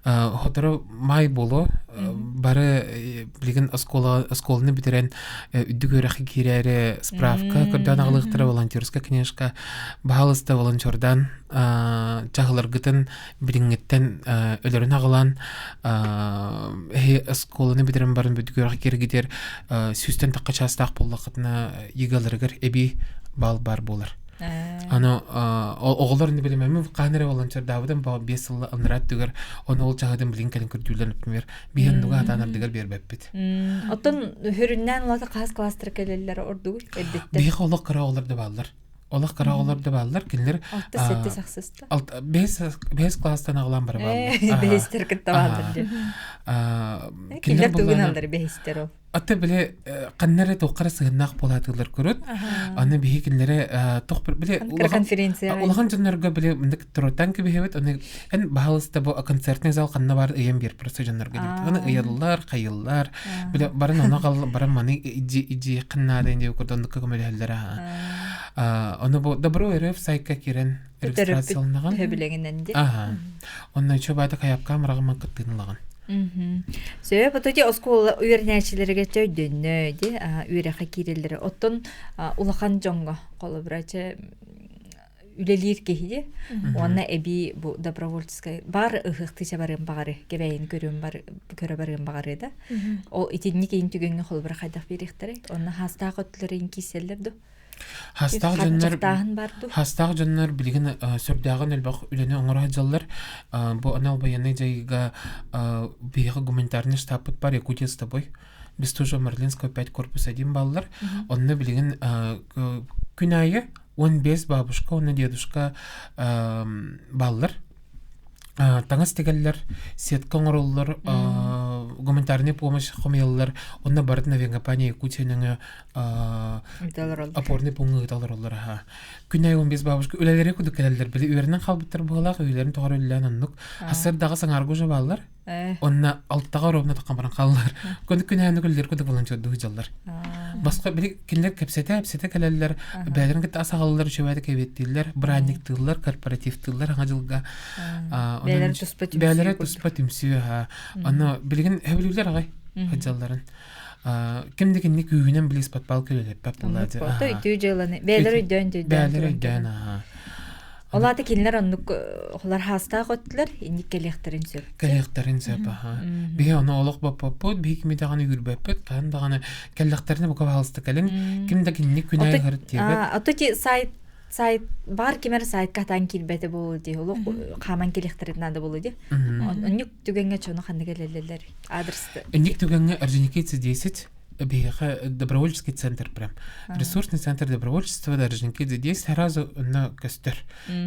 Хотору маай буолуо. Бары билигин оскуола оскуоланы бүтэрэн үрдүк үөрэххэ киирээри справка көрдөөн аҕалыахтара волонтерская книжка. Баһаалыста волонтердаан чаһыларгытын билиҥҥиттэн өлөрөн аҕалан эһи оскуоланы бүтэрэн баран үрдүк үөрэххэ киирэргитигэр сүүстэн тахха чаастаах буоллаххытына ЕГЭ-ларыгар эбии баал баар буолар. Аны оҕолор ини билимэммин хаһан эрэ волонтердаабытым баа 5 сыл анараа өттүгэр ону ол чаһытын билин кэлин көрдүүллэр например биһи оннуга хатаан ардыгар биэрбэппит. Оттон хөрүннээн улата хас класстар кэлэллэр ордугуй эрдиттэн? Биһиэхэ олох кыра оҕолор да бааллар. Олох кыра оҕолор да бааллар. Кинилэр 6 7 ахсыста. 5 класстан аҕалаан бара бааллар. Бэһистер кытта бааллар дии. Кинилэр тугун аллар бэһистер ол. Аты били ханна эрэ туохха эрэ сыһыннаах буолаатылар көрүт. Аны биһи кинилэри туох били улахан дьоннорго били мындык турутан кэбиһэбит. Аны эн баһалыста бу концертный зал ханна бар ыйан биэр просто дьоннорго диэбит. Аны ыйаллар, хайыллар. Били барын ону гал барын маны иди иди ханнаадын диэбит курдук оннукка көмөлөһөллөр аха. Ону бу Добро РФ сайтка киирэн регистрацияланаҕын. Төһөбүлэҥинэн ди. Аха. Онно үчү баата кайапка мырагыман кыттыын Сөп, ото оскуола үөрэнээччилэригэр чэ өйдөннө ди үөрэххэ киирэллэрэ. Оттон улахан дьоҥҥо холобура чэ үлэлиир киһи ди уонна эбии бу добровольческай бар ыһыахтыы чэ барыам баҕары кэбээйини көрүөм бар көрө барыам баҕары да ол итинник иин түгэҥҥэ холобура хайдах биэриэхтэрэй онно хаастаах өттүлэрин киирсэллэр ду Хастаах дьоннор хастаах дьоннор билигин сүрдээҕин элбэх үлэни оҥоро сылдьаллар. Бу анал байыаннай дьайыыга биһиэхэ гуманитарный штабпыт бар Якутия с тобой. Бестужев Марлинского 5 корпус 1 баллар. Онно билигин күн аайы 15 бабушка уонна дедушка баллар. Таҥас тигэллэр, сетка оҥороллор, гуманитарный помощь хомуйаллар. Онно барытын авиакомпания Якутия нөҥө опорный пункт ыыталлар оллор аха. Күн аайы 15 бабушка үлэлэри кудук кэлэллэр. Били үөрэнэн хаалбыттар быһыылаах, үйлэрин тоҕор үлэлээн оннук. Сарсыардаҕа саҥарга уже бааллар. Онно алтаҕа ровно таххан баран хааллар. Күн күн аайы үлэлэри кудук волонтердуу сылдьаллар. Басқа били кинилэр кэпсэтэ, эпсэтэ кэлэллэр, бэйэлэрин кытта ас аҕалаллар, үчүгэйдик кэбиэттииллэр, бырааһынньыктыыллар, корпоративтыыллар аҥа дьылга. Бэйэлэрэ туспа түмсүү. Бэйэлэрэ туспа түмсүү аха. Аны билигин хөбүлүүллэр аҕай сылдьалларын. Ким да кинини күүһүнэн билис подпал көлөлөппөт буолаады. Ото үтүү дьыаланы бэйэлэр өйдөөн төйдөөн. Бэйэлэр өйдөөн аха. Ол аата кинилэр оннук холар хаастаах өттүлэр инник кэлиэхтэрин сөп. Кэлиэхтэрин сөп аха. Биһи ону олох боппоппут, биһи кими даҕаны үүрбэппит, хаһан даҕаны кэллэхтэринэ бука баһалыста кэлин, ким да кинини күн аайы ыһырыт диэбэт. Ото ти сайт сайт бар кимер сайтка хатаан киирбэтэ буолуо дии олох хааман кэлиэхтэрин наада буолуо дии оннук түгэҥҥэ чону ханна кэлэллэр адресты Инник түгэҥҥэ Орджоникидзе 10 биһиэхэ добровольческий центр прям ресурсный центр добровольчества Орджоникидзе 10 сразу онно көстөр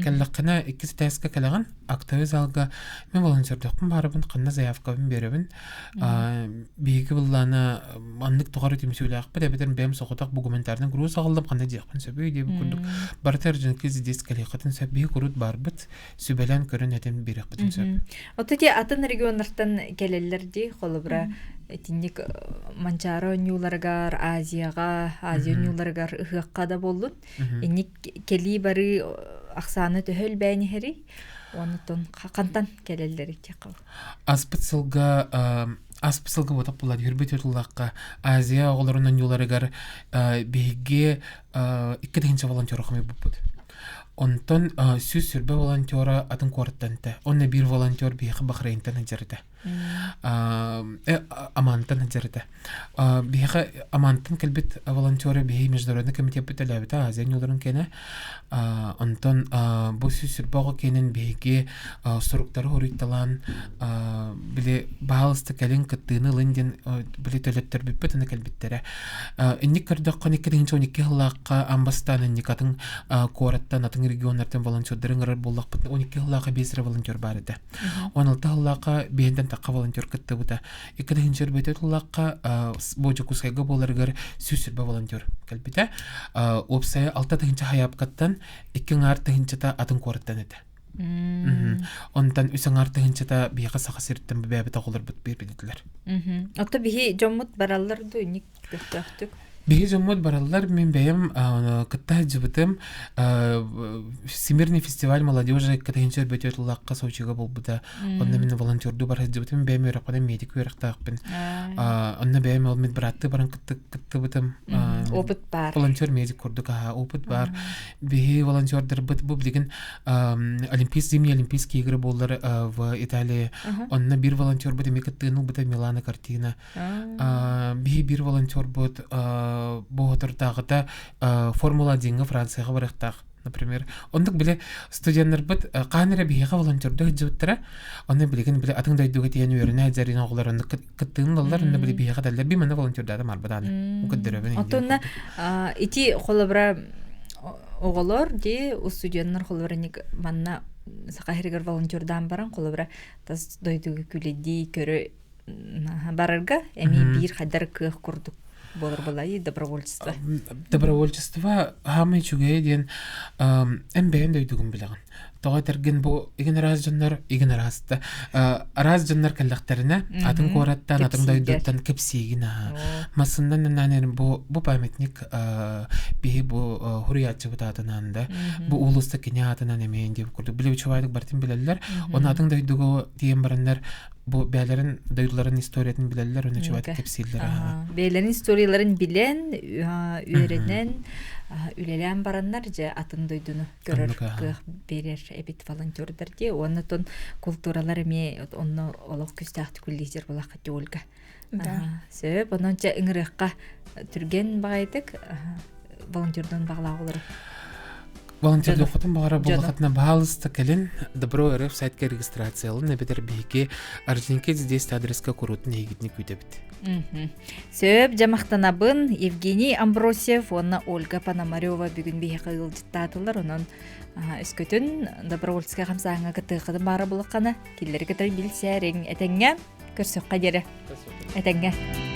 кэллэххинэ иккис этээскэ кэлэҕин актовый залга мен волонтердохпун баарыбын ханна заявкабын биэрэбин биһиги быллаана маннык тоҕо түмсүүлээхпит эбэтэр бэйэм соҕотох бу гуманитарный груз аҕаллым ханна диэхпин сөбүй диэбит курдук барыта Орджоникидзе 10 кэлиэххитин сөп биһи курут барбыт сүбэлээн көрөн этэн биэриэхпитин сөп. Ото ти атын регионнартан кэлэллэр дии холобура итинник Манчаары оонньууларыгар, Азияҕа, Азия оонньууларыгар ыһыахха да буоллун. Инник кэлии барыы ахсаана төһө элбээн иһэрий? Онтон хантан кэлэллэр итиэхэ? Аспыт сылга аспыт сылга буотах булар хүрбүт тутуллахха Азия оҕолорун оонньууларыгар биһиги 2000 волонтер хомуйбуппут. Онтон 120 волонтера атын куораттан этэ. Онно биир волонтер биһиэхэ Бахрейнтан сылдьар этэ. Амантан сылдьар этэ. Биһиэхэ Амантан кэлбит волонтеры биһи международный комитеппит төлөөбүтэ Азия ньууларын киэнэ. Онтон бу 120 оҕо киэнин биһиги суруктары хоруйталаан били баһаалыста кэлин кыттыыны ылын диэн били төлөттөрбүппүт аны кэлбиттэрэ. Инник көрдөххө 2012 сыллаахха амбастаан инник атын куораттан атын регионнартан волонтердары ыҥырар буоллахпытына 12 сыллаахха биэс эрэ волонтер баар этэ. 16 сыллаахха биһинтэн тахха волонтер кыттыбыта. 2024 сыллаахха бу Дьокуускайга буоларыгар 120 волонтер кэлбитэ. Уопсайа 6 тыһыынча хайаапкаттан 2 аҥаар тыһыынчата атын куораттан этэ. Онтон үс аҥаар тыһыынчата биһиэхэ Саха сириттэн бэйэбит оҕолорбут биэрбитилэр. Отто биһи дьоммут бараллар дуу инник көхтөөхтүк? Биһи дьоммут бараллар, мин бэйэм кытта сылдьыбытым. Всемирный фестиваль молодежи кытыһынча өрбөтүө тыллаахха Сочига буолбута. Онно мин волонтердуу бара сылдьыбытым, бэйэм үөрэхпинэн медик үөрэхтээхпин. Онно бэйэм ол медбраттыы баран кыттыбытым. Опыт бар. Волонтер медик курдук аха, опыт бар. Биһи волонтердарбыт бу билигин Олимпийские зимние Олимпийские игры буоллар в Италии. Онно биир волонтербут эмиэ кыттыыны ылбыта Милана Картина. Биһи биир волонтербут бу отурдааҕыта Формула 1-ҥа Францияҕа барыахтаах. Например, оннук биле студеннарбыт хаан эрэ биһиэхэ волонтердуу сылдьыбыттара. Онно билигин биле атын дойдуга тиийэн үөрэнэ сылдьар оҕолор оннук кыттыын ылаллар, онно биле биһиэхэ этэллэр би манна волонтердаатым арбатааны. Көрдөрөбүн. Оттонна ити холобура оҕолор ди студеннар холобура манна Саха сиригэр волонтердаан баран холобура тас дойдуга күлэдии көрө барарга эми биир хайдар кыах курдук буолар былайы добровольчество. Добровольчество хаамай үчүгэйэ диэн эн бэйэн дойдугун билэҕин. Тоҕо этэргин бу игин араас дьоннор игин араастар араас дьоннор кэллэхтэринэ атын куораттан атын дойдуттан кэпсиигин аха. Массыннан нанан бу бу памятник биһи бу хуруйааччыбыт аатынан да бу уулусса кини аатынан эмиэ диэн курдук билэ үчүгэйдик бартын билэллэр. Оны атын дойдуга тиийэн бараннар бу бээлэрин дойдуларын историятын билэллэр уонна чугатык кэпсииллэр аһаҕа. Бээлэрин историяларын билэн, үөрэнэн, үлэлээн бараннар дьэ атын дойдуну көрөр кыах берер эбит волонтердар дии. Уонна тон култууралар эмиэ онно олох күүстээхтик үллиитер булахха Ольга. Да. Сөп, онон чэ ыҥырыахха түргэн баҕайытык волонтердон баҕалаах олору. Волонтердуоххутун баҕара буоллаххытына баһаалыста кэлин Добро РФ сайтка регистрациялын эбэтэр биһиги Орджоникидзе 10 адреска куруутун эһигитини күүтэбит. Сөп, дьамахтанабын Евгений Амбросьев уонна Ольга Пономарева бүгүн биһиэхэ ыалдьыттаатылар. Онон өскөтүн добровольскай хамсааһыҥҥа кыттыаххытын баара булаххана, киллэри кытары билсээриҥ. Этэҥҥэ көрсөххө диэри. Этэҥҥэ.